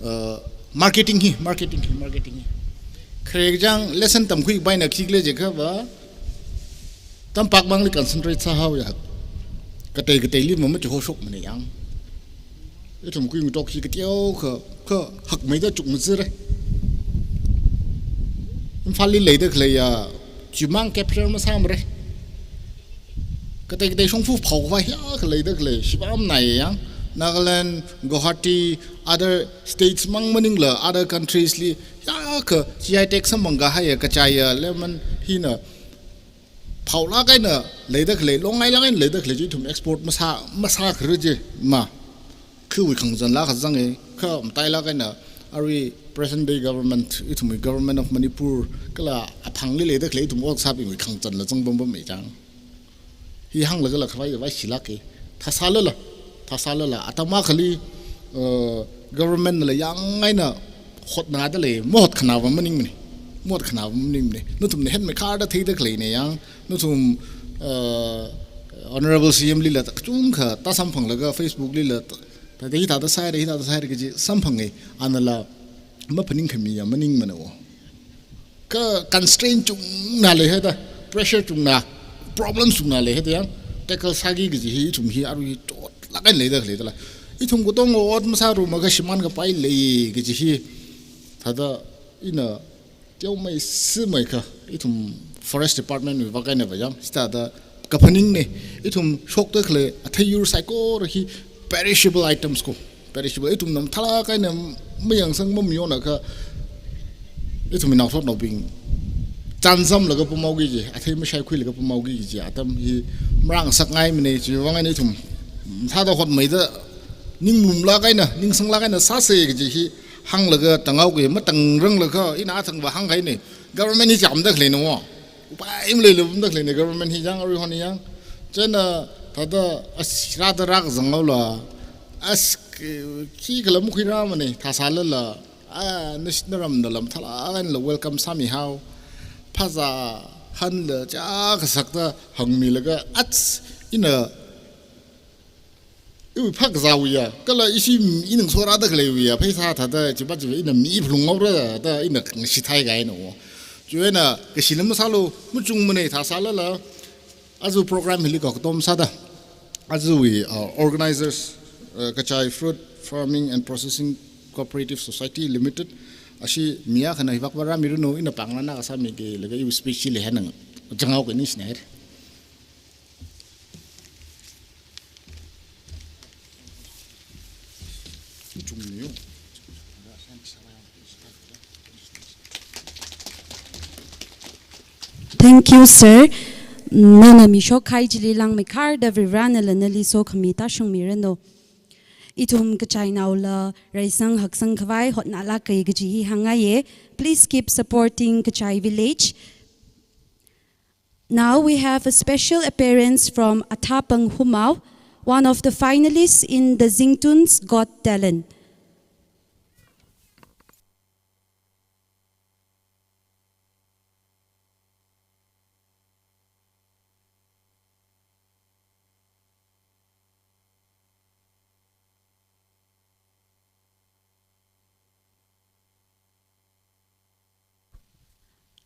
uh, marketing hi, marketing hi, marketing hi. Kharechang lesson tamkhuipaina khi khalei jiakhava, tampakmangli concentrate sāhaoya. Katei kateili mama chihoshokmana yang. Ithum kuingatok hi kateokha, kha hakmeida chukmajara. Imphalli leida khaleiya, chimang capture masāmara. Katei katei shongfa phaokhavai hiyākha leida khalei, shibam nai yang, Nagaland, Guwahati, other states mang maningla, other countries li, hiyākha G I tag samphang kahaiya, kachaiya, lemon hina, phaolak eina leida khalei, longngailak eina leida khalei chi ithum export masā, masākharar chi ma. Khawui khangazanla kazange, kha matailak eina, arui present day government, ithumwui government of Manipur, kala aphangli leida khalei ithum ot sābingwui khangazanla zangpam pamme chang. Hi hānglagala khavai vai shilake. Thāsālala, thāsālala, atam akhali, uh, government nala yang eina hotnada lei, mahotkhanāva maningmana. Mahotkhanāva maningmana. Nathumna henmeikharda theida khaleina yang, nathum, uh, Honorable C M lila kachungkha tāsamphanglaga Facebook lila, ta, ta, hithāda sāhaira, hithāda sāhaira kaji samphange, anala maphaningkhamiya maningmana wo. Kha constraint chungna leihaida, pressure chungna, problem chungna leihaida yang, tackle sāki kaji hi, ithum hi, arui hi, chotlak eina leida khalei dala. Ithum katonga ot masārumakha shimān kapai lei kaji hi, thāda ina teomeisāmeikha, ithum Forest Department wui vak eina va yang, chithāda kaphaningne, ithum shokda khalei athei yur saikora hi perishable items ko. Perishable, ithumna mathālak eina mayangsang mamayonakha, ithumwui naothotnaobing chānjamlaga pamhaoki kaji, athei mashaikhuilaga pamhaoki kaji atam hi marāngasakngaimana, chiwui vang eina ithum mathāda hotmeida ninglumlak eina, ningsanglak eina sāsa kaji hi hānglaga tānghaoki, matāngranglaga ina athangva hāngkahaina. Government hi chāmda khaleina wo. Upai maleila pamda khaleina government hi yang, arui hon yang. Chieina thāda as rāda rākazanghaola. As khi, khikhala makhuirāmana, thāsālala. A, nashi naramnala mathālak einala welcome sāmihao. Phazā hanla chā kasakta hāngmilaga ats ina iwui phakazāwuiya, kala ishi ina ngasorāda khaleiwuiya, pheisā thāda chiva chiva ina miphalunghaora da ina ngashithai kahaina wo. Chiwui eina kashila masālu, machungmana thāsālala. Aja program hili kakatom sāda, ajawui, uh, organizers, uh, Kachai Fruit Farming and Processing Cooperative Society Limited, ashi mi akhana hivak vāra miranu, ina pāngna kasāmiki laga iwui speech chili hāngngai, zanghaoki ningshina haira. Thank you, sir. Nana mishok khai chili langmeikharda Varivarana nali sokhami tāshungmiranu. Ithum kachainaola raisang haksang khavai hotnalāka kaji hi hāngngaiya. Please keep supporting Kachai Village. Now we have a special appearance from Athapang Humao, one of the finalists in the Zingtun's Got Talent.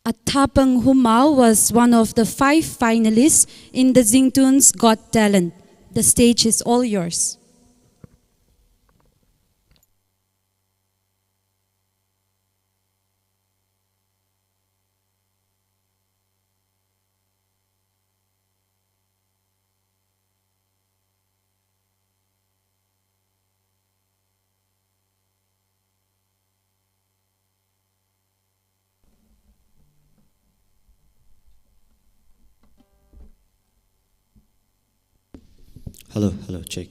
Athapang Humao was one of the five finalists in the Zingtun's Got Talent. The stage is all yours. Hello, hello, check.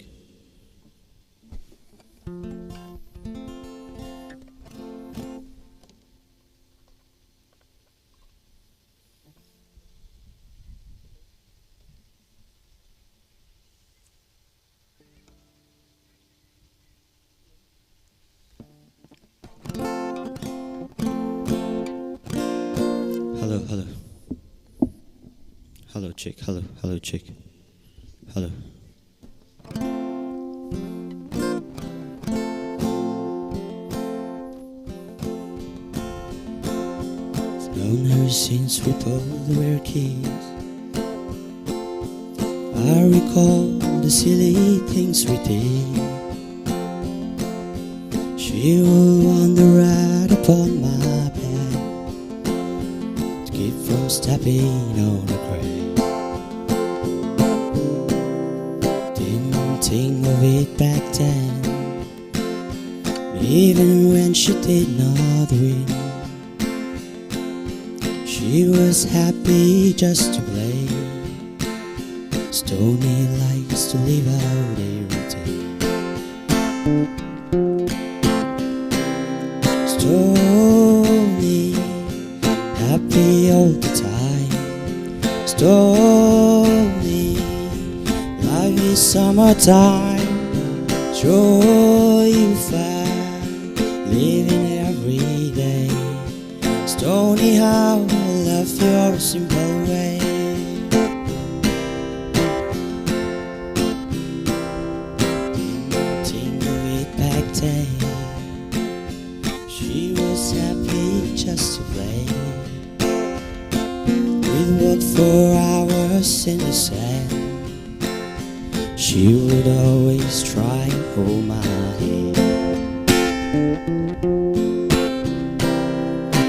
Hello, hello. Hello, check. Hello, hello, check. Hello. Known her since we both were kids. I recall the silly things we did. She would wander right upon my bed to keep from stepping on a crack. Didn't think of it back then, even when she did not win. She was happy just to play. Stony likes to leave out everything. Stony, happy all the time. Stony, life is summertime. Joy you find, living every day. Stony, how I love your simple way. Didn't think of it back then. She was happy just to play. We'd walk for hours in the sand. She would always try and hold my hand.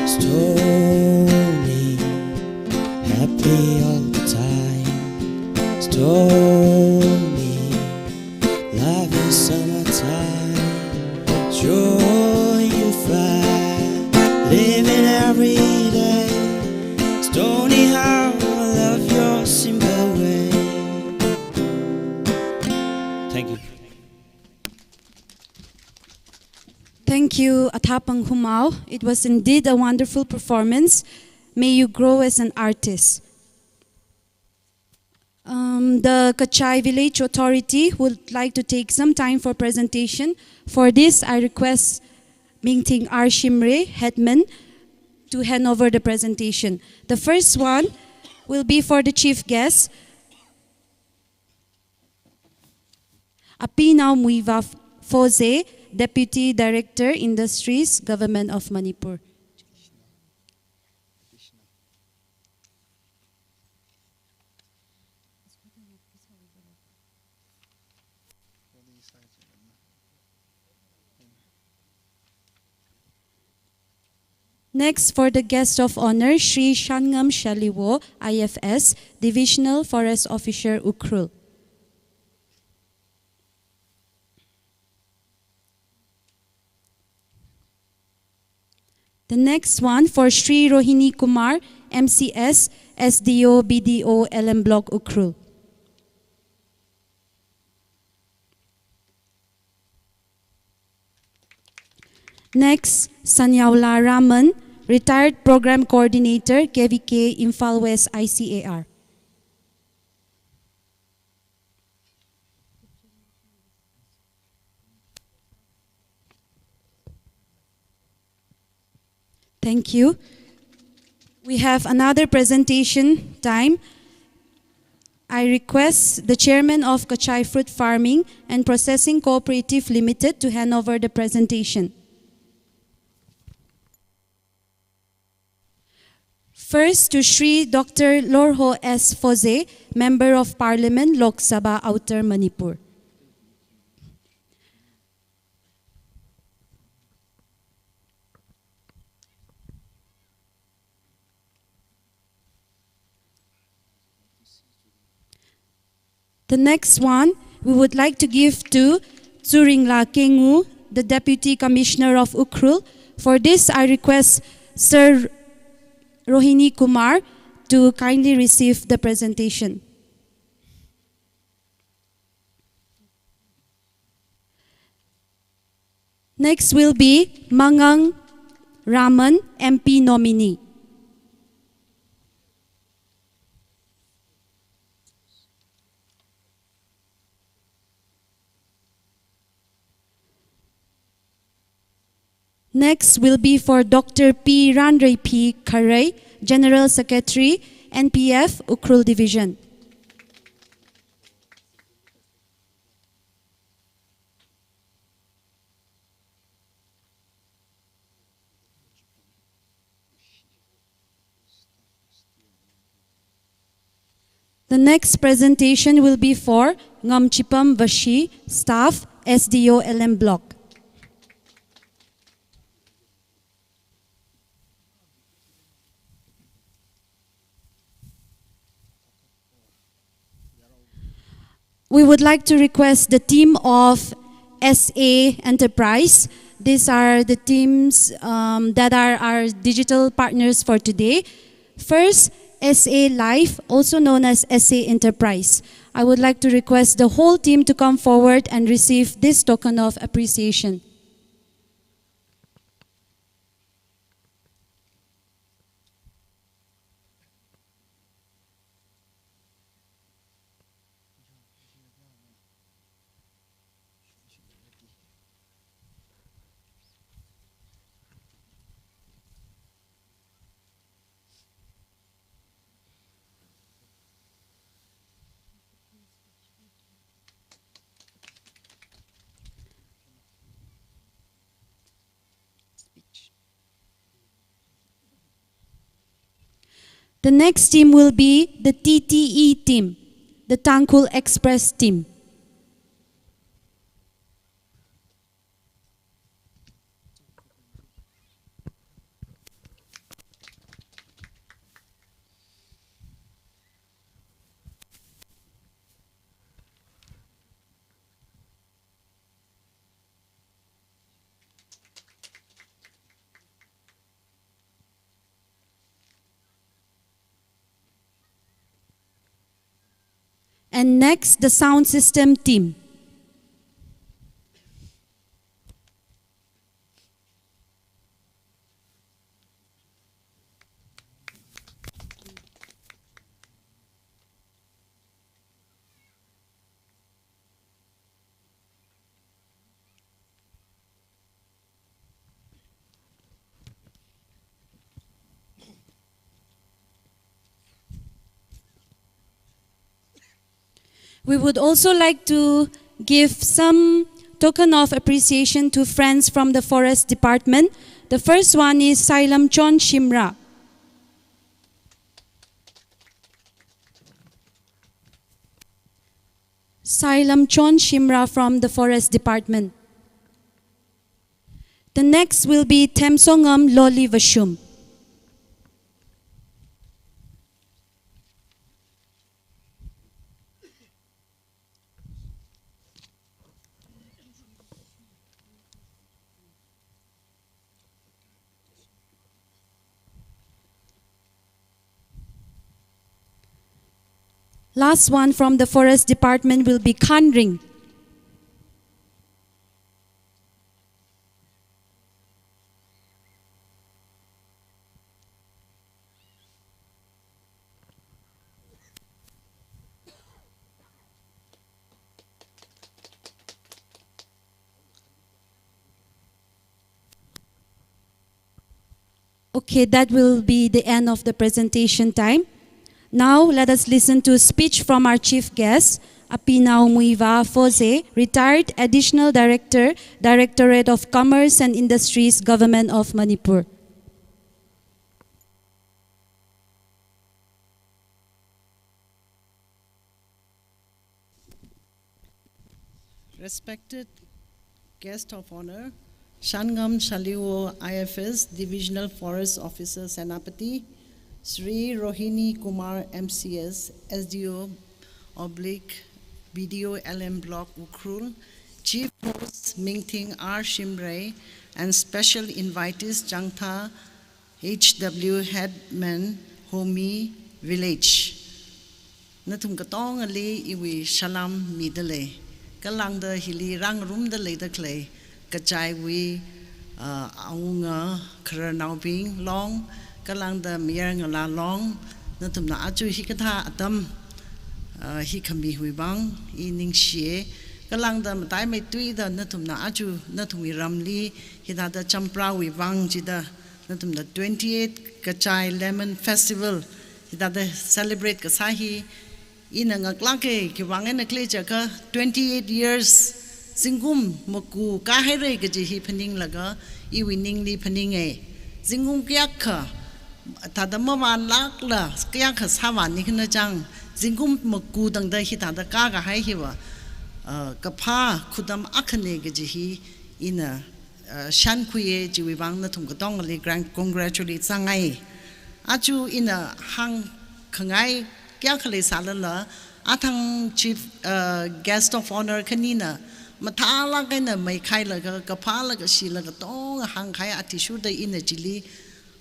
Stony, happy all the time. Stony, life is summertime. Joy you find, living every day. Stony, how I love your simple way. Thank you. Thank you, Athapang Humao. It was indeed a wonderful performance. May you grow as an artist. Um, the Kachai Village Authority would like to take some time for presentation. For this, I request Mingthing R Shimray, Headman, to hand over the presentation. The first one will be for the chief guest, Apinao Muivah Foze, Deputy Director, Industries, Government of Manipur. Next, for the guest of honor, Shri Shanngam Shaliwo, I F S, Divisional Forest Officer, Ukhrul. The next one for Shri Rohini Kumar, M C S, S D O, B D O, L M Block, Ukhrul. Next, Sanyaola Raman, Retired Program Coordinator, K V K, Imphal West I C A R. Thank you. We have another presentation time. I request the chairman of Kachai Fruit Farming and Processing Cooperative Limited to hand over the presentation. First, to Shri Doctor Lorho S Foze, Member of Parliament, Lok Sabha, Outer Manipur. The next one we would like to give to Tsuringla Kengu, the Deputy Commissioner of Ukhrul. For this, I request Sir Rohini Kumar to kindly receive the presentation. Next will be Mangang Raman, M P nominee. Next will be for Doctor P Ranreiphi Kharei, General Secretary, N P F, Ukhrul Division. The next presentation will be for Ngamchipam Vashi, staff, S D O L M Block. We would like to request the team of S A Enterprise. These are the teams, um, that are our digital partners for today. First, S A Live, also known as S A Enterprise. I would like to request the whole team to come forward and receive this token of appreciation. The next team will be the T T E team, the Tangkhul Express team. And next, the sound system team. We would also like to give some token of appreciation to friends from the Forest Department. The first one is Sailamchon Shimrah. Sailamchon Shimrah from the Forest Department. The next will be Themsongam Loli Vashum. Last one from the Forest Department will be Khanring. Okay, that will be the end of the presentation time. Now, let us listen to a speech from our chief guest, Apinao Muivah Foze, retired Additional Director, Directorate of Commerce and Industries, Government of Manipur. Respected guest of honor, Shanngam Shalyiwo I F S, Divisional Forest Officer, Senapati, Shri Rohini Kumar M C S, S D O oblique B D O L M Block Ukhrul, Chief Host Mingthing R Shimray, and special invitees Changtha H W Headman, Homi Village. Nathum katongali iwui salam midalei. Kalāngda hili rāngarumda leida khalei kachaiwui, ah, awunga khararnaobing long, kalāngda mayarngalā long, nathumna aja hikathā atam, ah, hi khamiwui vang i ningshiya. Kalāngda mataimeithuida nathumna aja nathumwui ramli hithāda champrawui vang chida nathumna twenty-eight Kachai Lemon Festival hithāda celebrate kasā hi ina ngaklāka. Khiwui vang eina khala jiakha twenty-eight years, zingkum maku kāhaira kaji hi phaninglaga iwui ningli phaninga. Zingkum kayākha thāda mavānlākla kayākha sāvāni khanachang, zingkum maku tangda hithāda kākahai hiva, uh, kaphā khudam akhana kaji hi ina, uh, shānkhuiya. Chiwui vang nathum katongali grand congratulate sāngai. Aja ina hāngkhangai kayākha leisālala, athang chief, uh, guest of honor khanina mathālāk eina meikhailaga, kaphālaga, shilaga katonga hāngkahai athishurda ina chili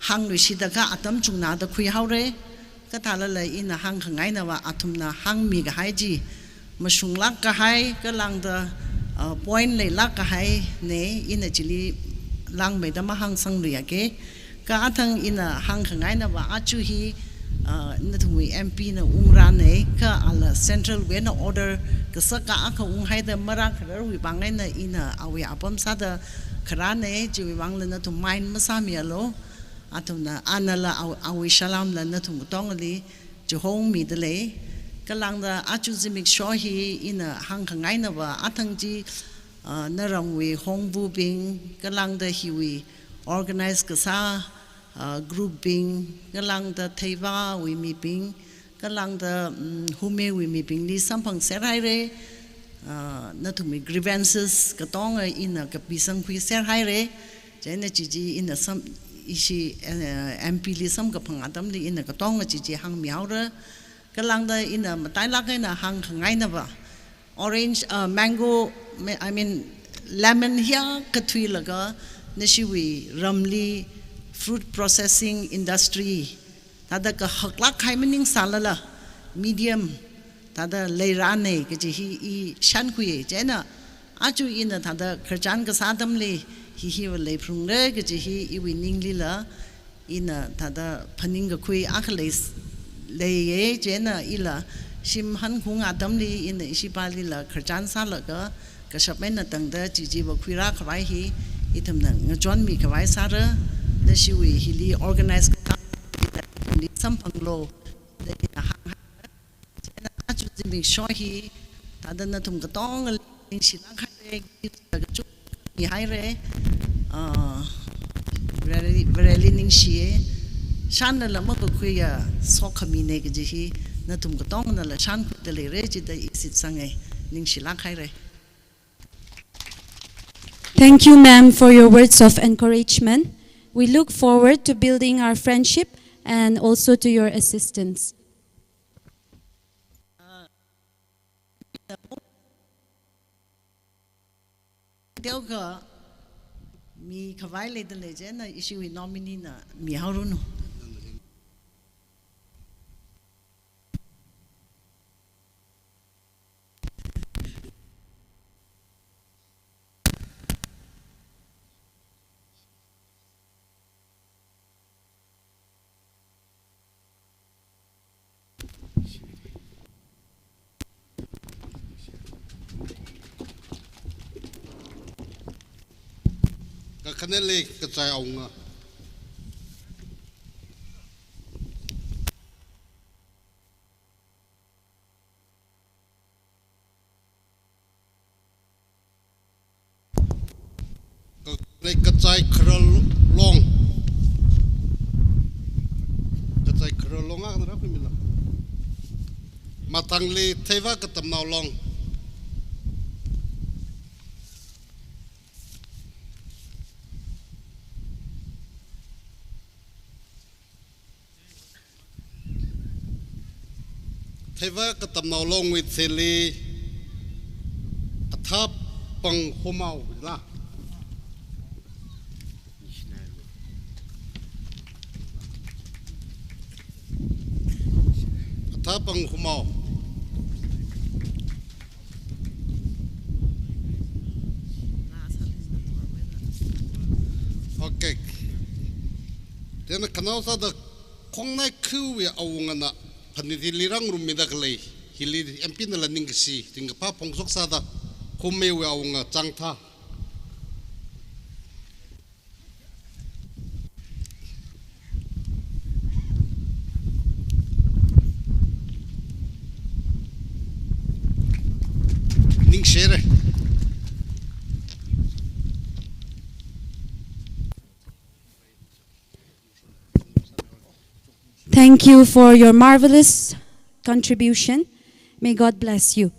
hāngluishitlaga atam chungnāda khuihaora. Kathālala ina hāngkhangainava athumna hāngmikahai chi mashunglāk kahai, kalāngda, uh, point leilāk kahaina, ina chili langmeida mahāngsangluiya ke. Kha athang ina hāngkhangainava aja hi, uh, nathumwui M P na ungrāna, kha ala central wui eina order kasaka akha unghaida marākhararwui vang eina ina awui apam sāda kharāna, chiwui vangla nathum mind masāmialu. Athumna, anala aw-, awui salamla nathum katongali chihomida lei. Kalāngda aja zimiksho hi ina hāngkhangainava athang chi, ah, naramwui hongvubing, kalāngda hiwui organize kasā, ah, group bing, kalāngda theivāwui mibing, kalāngda, mm, Humewui mibingli samphangser haira, ah, nathumwui grievances katonga ina kapisangkhuiser haira. Chieina chichi ina sam, ishi, eh, M P li samkaphang atamli ina katonga chichi hāngmihaora. Kalāngda ina matailāk eina hāngkhangainava orange, uh, mango, ma-, I mean, lemon hiyākha thuilaga nashiwui ramli fruit processing industry thāda kahaklāk kahai maningsālala, medium thāda leirāna kaji hi i shānkhuiya. Chieina aja ina thāda khararchan kasā atamli hi hiva leiphalungra kaji hi iwui ninglila ina thāda phaningkakhui akha lei, leiya. Chieina ila shim hanhung atamli ina ishipālila khararchan sālaga kashap eina tangda chichiva khuirākhavai hi ithumna ngachonmikhavai sāra. Nashiwui hili organize kasā ithumli samphanglu da ina hānghaira. Chieina aja zimiksho hi thāda nathum katongali ningshilāk haira, gift-la kachungkha mihaira, ah, Vareli, Vareli ningshiya. Shānnala makakhuiya sokhamina kaji hi nathum katonganala shānkhuida leira chida i shitsanga. Ningshilāk haira. Thank you, ma'am, for your words of encouragement. We look forward to building our friendship and also to your assistance. Teokha mikhavai leida lei, chieina ishiwui nominee na mihaoranu. Kakhaneli Kachai Awunga. Ka-, Kachai Khararlong. Kachai Khararlong a kanara pimila. Mathangli Theiva Katamnao Long. Theiva Katamnao Long with Seli Athapang Humao la. Athapang Humao. Okay. Then khanao sāda Khongnai Khiwui awungana phanit hili rāngarummida khalei, hili M P nala ningkashi, ringkaphā phongshok sāda, Khumeiwui awunga Changtha. Ningshire. Thank you for your marvelous contribution. May God bless you.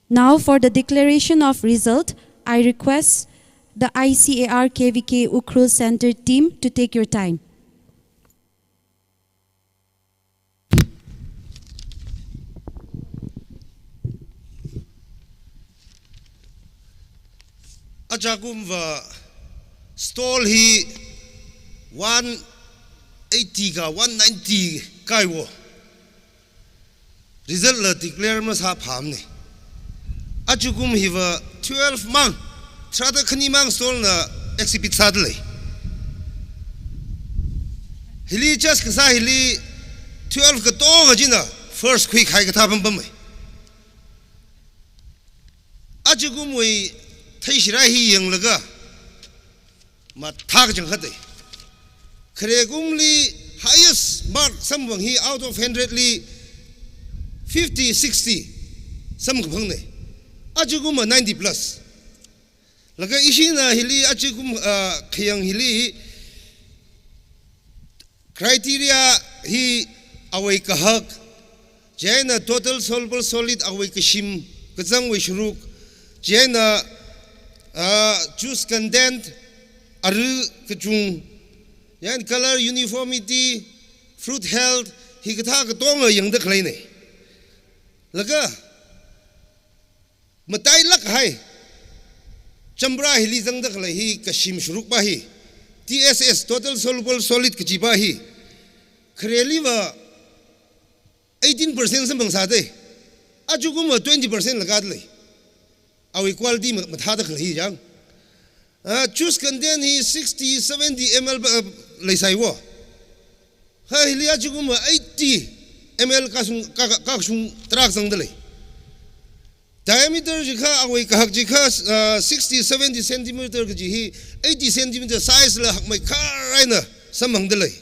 Now, for the declaration of result, I request the I C A R K V K Ukhrul Center team to take your time. Ajakumva stall hi one eighty ka one ninety kaiwo. Result la declare masāphamne. Ajakum hiva twelve mang, tharāda khani mang stall na exhibit sādalei. Hili just kasā hili twelve katonga china first khuikhai kathā pampamei. Ajakumwui theishira hi yanglaga mathā kachangkhat dei. Khare kumli highest mark samphang hi out of hundred li fifty, sixty samkaphangne. Ajakumva ninety plus. Laga ishina hili ajakum, ah, khayang hili criteria hi awui kahak, chieina total soluble solid awui kashim, kazangwui sharuk, chieina, ah, juice content, ara kachung, chieina color uniformity, fruit health, hikathā katonga yangda khaleine. Laga matailāk hai, chamra hili zangda khalei hi kashim sharukpa hi, T S S, total soluble solid kajipa hi, khareliva eighteen percent samphang sādei. Ajakumva twenty percent lākadalei. Awui quality ma-, mathāda khalei hi chang. Ah, juice content hi sixty, seventy M L ba, ah, leisai wo. Ha, hili ajakumva eighty M L kasung, ka, ka, kasung tarākha zangdalei. Diameter jikha, awui kahak jikha, ah, sixty, seventy centimeter kaji hi, eighty centimeter size la hakmeikharhaina samphangdalei.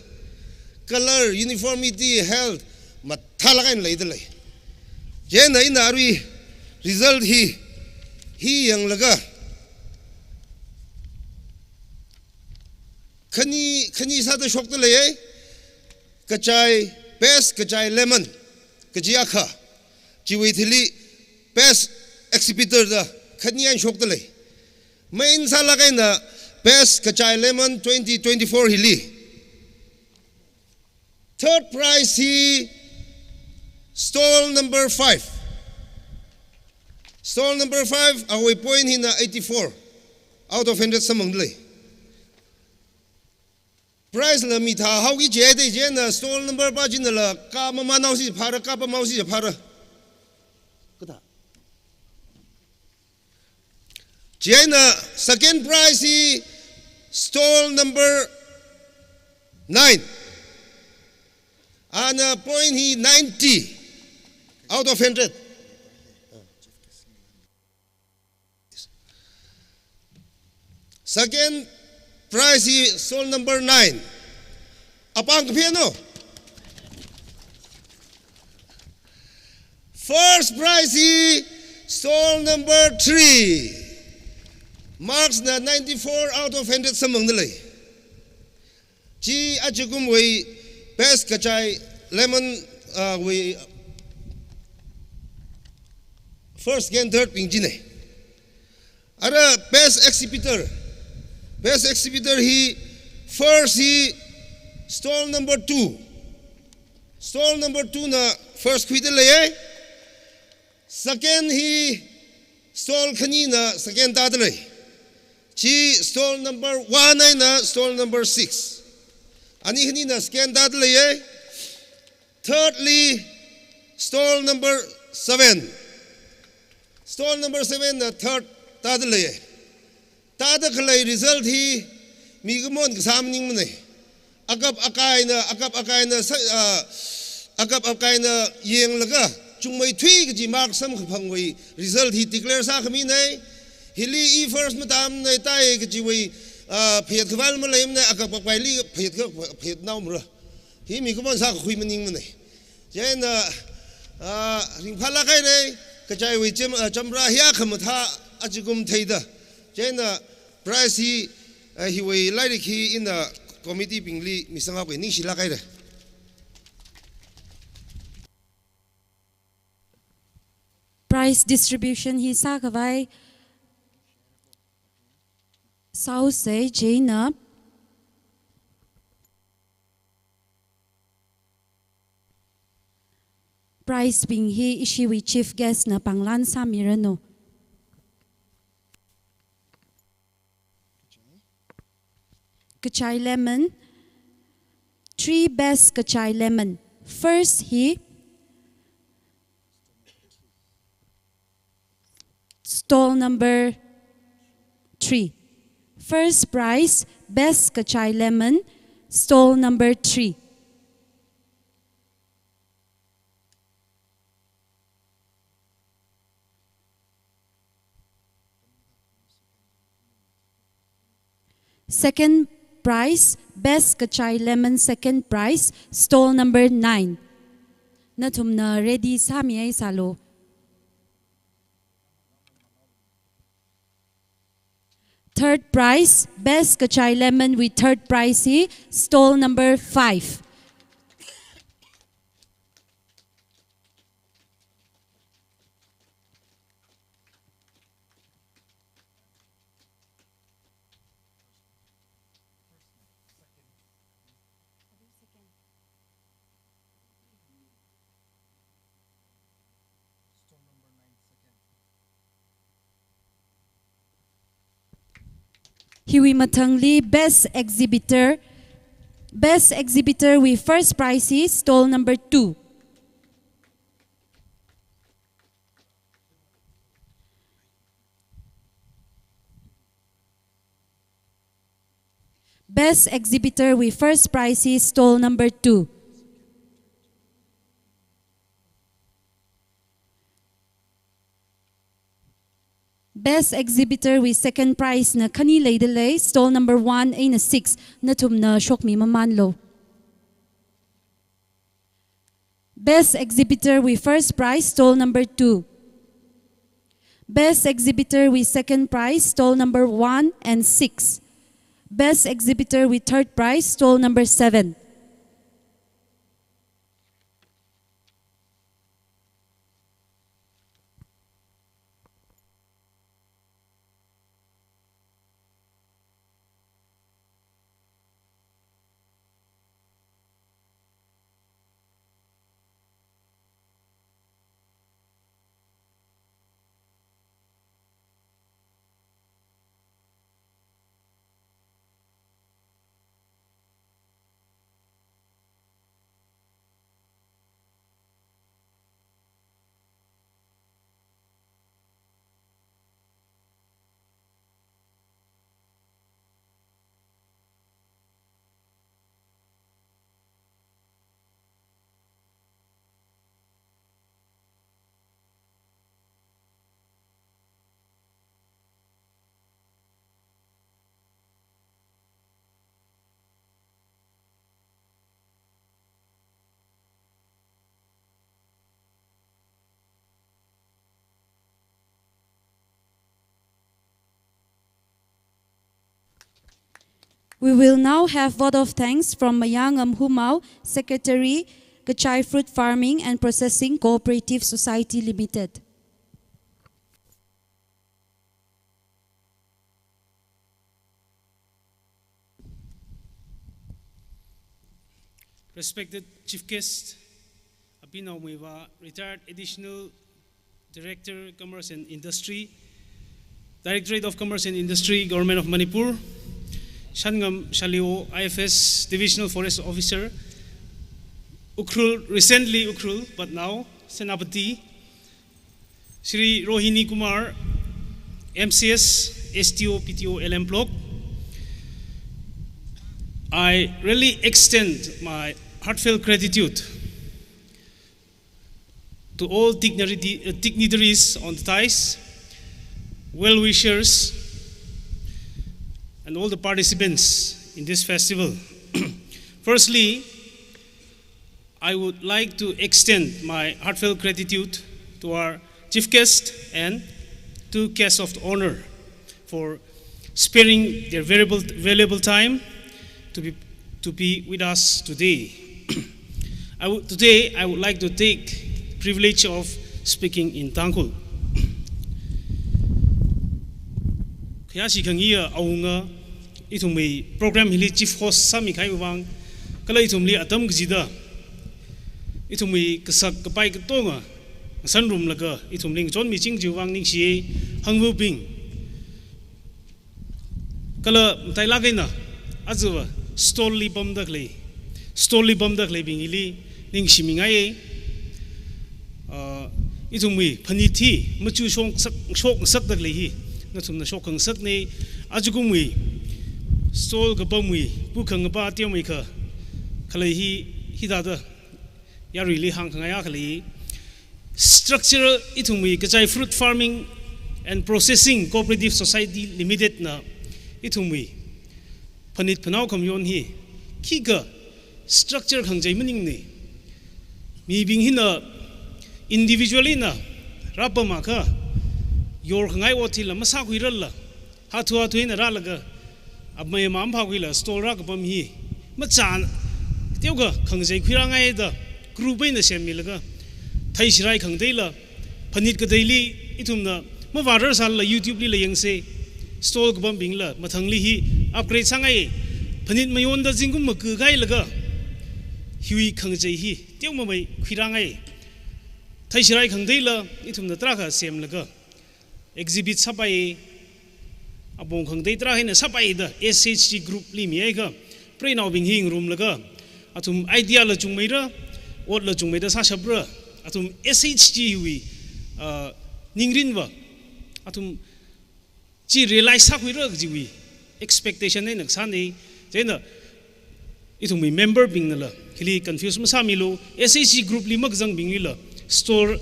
Color, uniformity, health, mathālāk eina leidalei. Chieina ina arui result hi, hi yanglaga khani, khani sāda shokdalei, eh? Kachai, best Kachai lemon kaji akha. Chiwui thili best exhibitor da khani eina shokdalei. Main sālāk eina best Kachai lemon twenty twenty-four hili. Third prize hi stall number five. Stall number five, awui point hina eighty-four out of hundred samphangdalei. Prize la mithāhaoki jidei, chieina stall number pa chinala ka mamānhaosi phāra, ka pamhaosi phāra. Kathā. Chieina second prize hi stall number nine. Ana point hi ninety out of hundred. Second prize hi stall number nine. Apāng kaphiyā no. First prize hi stall number three. Marks na ninety-four out of hundred samphangda lei. Chi ajakumwui best kachai lemon, ah, wui first, second, third bing china. Ara best exhibitor. Best exhibitor hi first hi stall number two. Stall number two na first khuida leiya. Second hi stall khanina second tāda lei. Chi stall number one eina stall number six. Ani khanina second tāda leiya. Thirdly, stall number seven. Stall number seven na third tāda leiya. Tāda khalei result hi mikumo kasā maningmana. Akap akaina, akap akaina sa, ah, akap akaina yanglaga chungmeithui kaji mark samkaphangwui result hi declare sākhamina. Hili i first matamna tai kajiwui, ah, phet khavai maleimana, akap akaili phet kha, phet naomara. Hi mikumo sākakhui maningmana. Chieina, ah, ringphālāk haira, kachaiwui cham-, ah, chamra hiya khamathā ajakum theida. Chieina prize hi, ah, hiwui lairik hi ina committee bingli misanghaoki, ningshilāk haira. Prize distribution hi sākhavai sāusa. Chieina prize bing hi ishiwui chief guest na pānglan sāmiranu. Kachai lemon, three best kachai lemon. First hi stall number three. First prize, best kachai lemon, stall number three. Second prize, best kachai lemon, second prize, stall number nine. Nathumna ready sāmihaisālu. Third prize, best kachai lemon wui third prize hi stall number five. Hiwui mathangli best exhibitor, best exhibitor wui first prize hi stall number two. Best exhibitor wui first prize hi stall number two. Best exhibitor wui second prize na khani leida lei, stall number one eina six, nathumna shokmi mamanlu. Best exhibitor wui first prize, stall number two. Best exhibitor wui second prize, stall number one and six. Best exhibitor wui third prize, stall number seven. We will now have vote of thanks from Mayangam Humao, Secretary, Kachai Fruit Farming and Processing Cooperative Society Limited. Respected Chief Guest, Apinao Muivah, Retired Additional Director, Commerce and Industry, Directorate of Commerce and Industry, Government of Manipur, Shanngam Shalio, I F S, Divisional Forest Officer, Ukhrul, recently Ukhrul, but now Senapati, Shri Rohini Kumar, M C S, S T O, P T O, L M Block. I really extend my heartfelt gratitude to all dignity, uh, dignitaries on the dais, well-wishers, and all the participants in this festival. Firstly, I would like to extend my heartfelt gratitude to our chief guest and to guests of honor for sparing their valuable, valuable time to be, to be with us today. I would, today, I would like to take privilege of speaking in Tangkhul. Khayāshi khangayi awunga, ithumwui program hili chief host sāmi kahai vang, kala ithumli atam kachida ithumwui kasak kapai katonga ngasanrumlaga ithumli ngachonmi ching chiwui vang ningshiya, hangvabing. Kala matailāk eina aja stall li pamda khalei, stall li pamda khaleibing hili ningshimingaiya. Ah, ithumwui phanit hi machu shoksak, shokngasakda khalei hi nathumna shokkhangasakna. Ajakumwui stall kapamwui pukhangapa teomeikha khalei hi, hithāda yaruili hāngkhangai akha lei. Structural ithumwui Kachai Fruit Farming and Processing Cooperative Society Limited na ithumwui phanit phanao khamayon hi khikha structure khangachei maningna. Mibing hina individually na rāpamakha yorkhangai ot hila masākhuirarla, hathu hathu eina rālaga, apam mayam phākhuila stall rākapam hi machān teokha khangachei khuirāngaida group eina semmilaga, theishirai khangateila, phanit kateili ithumna mavārar sālala YouTube lila yangsa, stall kapambingla mathangli hi upgrade sāngai, phanit mayonda zingkum maka kailaga hiwui khangachei hi teomamei khuirāngai. Theishirai khangateila ithumna tarākha semlaga exhibit sāpai, apong khangatei tarākha eina sāpaida S H G group li mihaikha, preinaobing hi ngarumlaga, athum idea la chungmeira, ot la chungmeida sāshapra, athum S H G wui, ah, ningrinva, athum chi realize sākhuira kajiwui expectation eina kasāna. Chieina ithumwui member bingnala hili confuse masāmilu, S H G group li makazangbinglila stall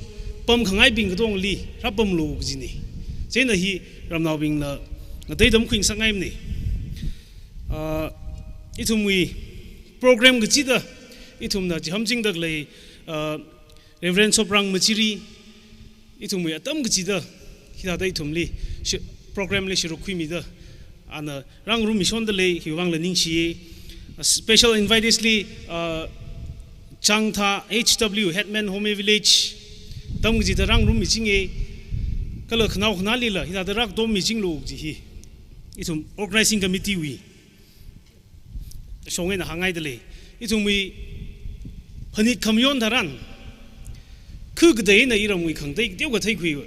pamkhangaibing katongli rāpamlu kajina. Chieina hi ramnaobingna ngateida makhuingasakngaimana. Ah, ithumwui program kachida ithumna chihānchingda khalei, ah, Reverend Soprang Machiri, ithumwui atam kachida hithāda ithumli shi-, program li sharuk khuimida, ana rāngarummishonda lei, hiwui vangla ningshiya. Special invitees li, ah, Changtha H W, Headman Home Village, atam kachida rāngarummi chinga, kala khanao khanālila hithāda rākatommi chinglu kaji hi ithum organizing committee wui shong eina hāngngaida lei. Ithumwui phanit khamayon tharan, khu kateina iramwui khangatei teokha theikhuiya.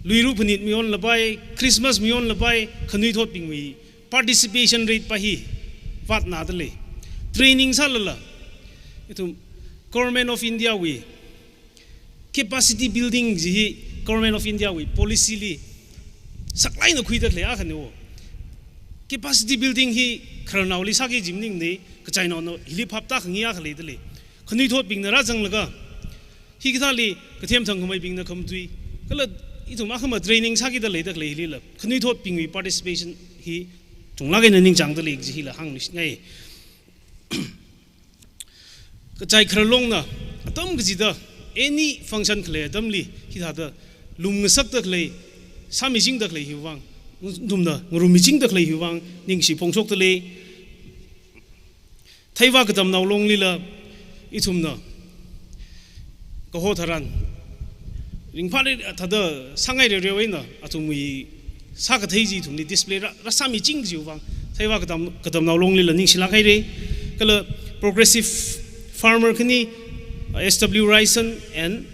Luira phanit mayonlapai, Christmas mayonlapai, khanuithotbingwui participation rate pa hi vātnada lei. Training sālala, ithum Government of India wui capacity building kaji hi Government of India wui policy li saklāk eina khuida khalei akhana. Capacity building hi khararnaoli sāki kaji maningna, kachainaona hili phaptākhangai akha leida lei. Khanuithotbingna rāzanglaga, hikathāli kathem thangkhameibingna khamatui, kala ithum akhama training sākida leida khalei hilila, khanuithotbingwui participation hi chunglāk eina ningchāngda lei kaji hila hāngluishingai. Kachai khararlongna atam kachida any function khalei atamli hithāda lumngasakda khalei, sāmichingda khalei hiwui vang Nathumna ngarummichingda khalei hiwui vang ningshi phongshokda lei. Theiva Katamnao Longlila ithumna kaho tharan ringphāli thāda sāngai rereo eina athumwui sākathei chi ithumli display rā, rāsāmiching chiwui vang Theiva Katam, Katamnao Longlila ningshilāk haira. Kala progressive farmer khani, S W Raisen and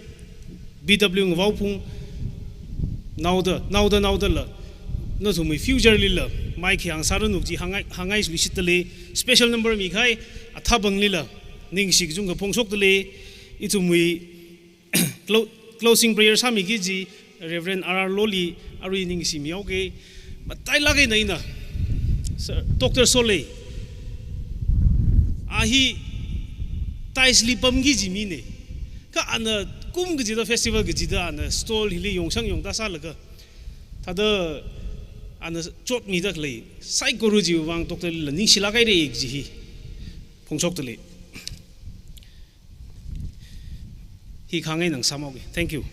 B W Ngavaophung, naoda, naoda, naodala nathumwui future lila mai khayang sāranuk chi hāngngai, hāngngaishitta lei. Special number mikahai Athabanglila ningshi kachungkha phongshokda lei. Ithumwui clo-, closing prayer sāmiki kaji Reverend R R Loli arui ningshimihaoki. Matailāk eina ina, Sir, Doctor Solei, a hi Taisli pamki kaji mina. Kha ana kum kachida, festival kachida ana stall hili yongshang yongda sālaga thāda ana chotmida khalei saikora chiwui vang Doctor Lila ningshilāk haira kaji hi phongshokda lei. Hi khangai nang sāmhaoki. Thank you.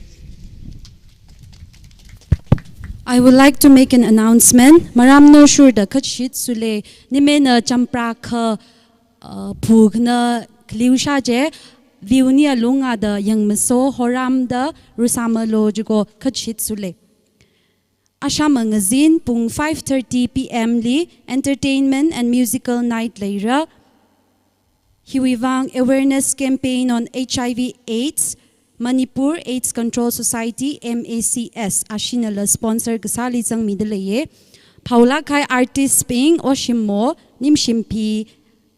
I would like to make an announcement. Maram noshurda kachit sule, nimena champra kha, uh, phukna kliusha je, viunia lungada yangmaso horamda rusamalo jugo kachit sule. Ashama ngazin pung five thirty P M li entertainment and musical night leira. Hiwui vang awareness campaign on H I V AIDS, Manipur AIDS Control Society, M A C S, ashinala sponsor kasāli zangmida leiya. Phaolāk kahai artist bing Oshimmo, Nimshimphi,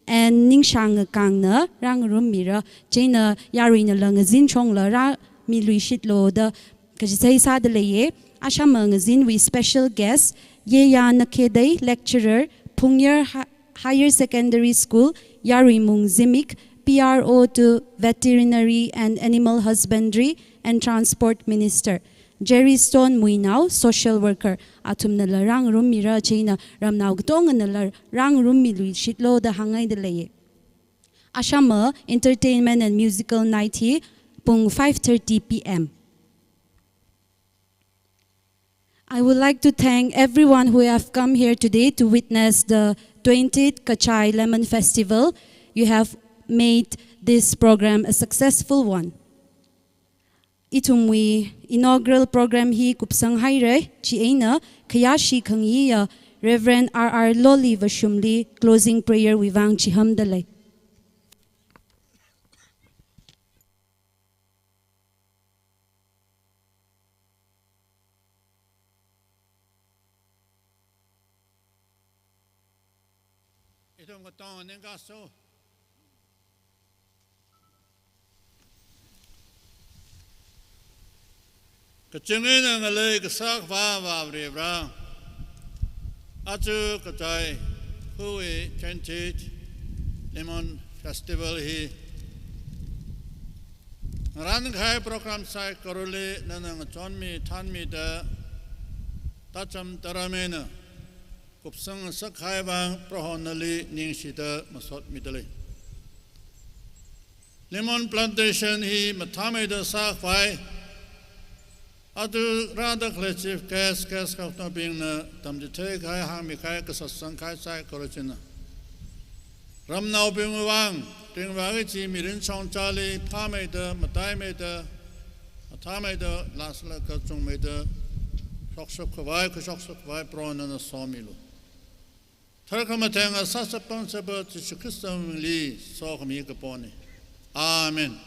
and Ningshang Ngakangna rāngarummira, chieina yaruinala ngazin chongla rāmiluishitlo da kachithei sāda leiya. Ashama ngazinwui special guest, Yeya Nakhedei, lecturer, Phungyar Hi-, Higher Secondary School, Yaruimung Zimik, P R O to Veterinary and Animal Husbandry and Transport Minister, Jerry Stone Muinao, social worker, athumnala rāngarummira, chieina ramnao katonganala rāngarummiluishitlo da hāngngaida leiya. Ashama entertainment and musical night hi pung five thirty P M. I would like to thank everyone who have come here today to witness the twentieth Kachai Lemon Festival. You have made this program a successful one. Ithumwui inaugural program hi kupsang haira, chieina khayāshi khangayiya Reverend R R Loli Vashumli closing prayer wui vang chihamda lei. Ithum katong ningkaso. Kachungkha eina ngalei kasā Akhava Varivara, aja Kachai Khu Chanchit Lemon Festival hi ngarān kahai program saikorali nana ngachonmi thanmida, tacham taram eina kupsang ngasak kahai vang Proho nali ningshida masotmida lei. Lemon plantation hi mathāmeida sākhavai, aja rāda khalei chief guest, guest of honour bingna tamchithei kahai, hāngmi kahai, kasā sang kahai saikora china, ramnaobingwui vang ringvāki kaji mirin shongzali phāmeida, mataimeida, mathāmeida, lāsālaga kachungmeida shokshap khavai, khuishokshap khavai Proho nana somilu. Tharkhamatheng asā sāpam sāpa Jishu Khristawui mingli sokhami kapona. Amen.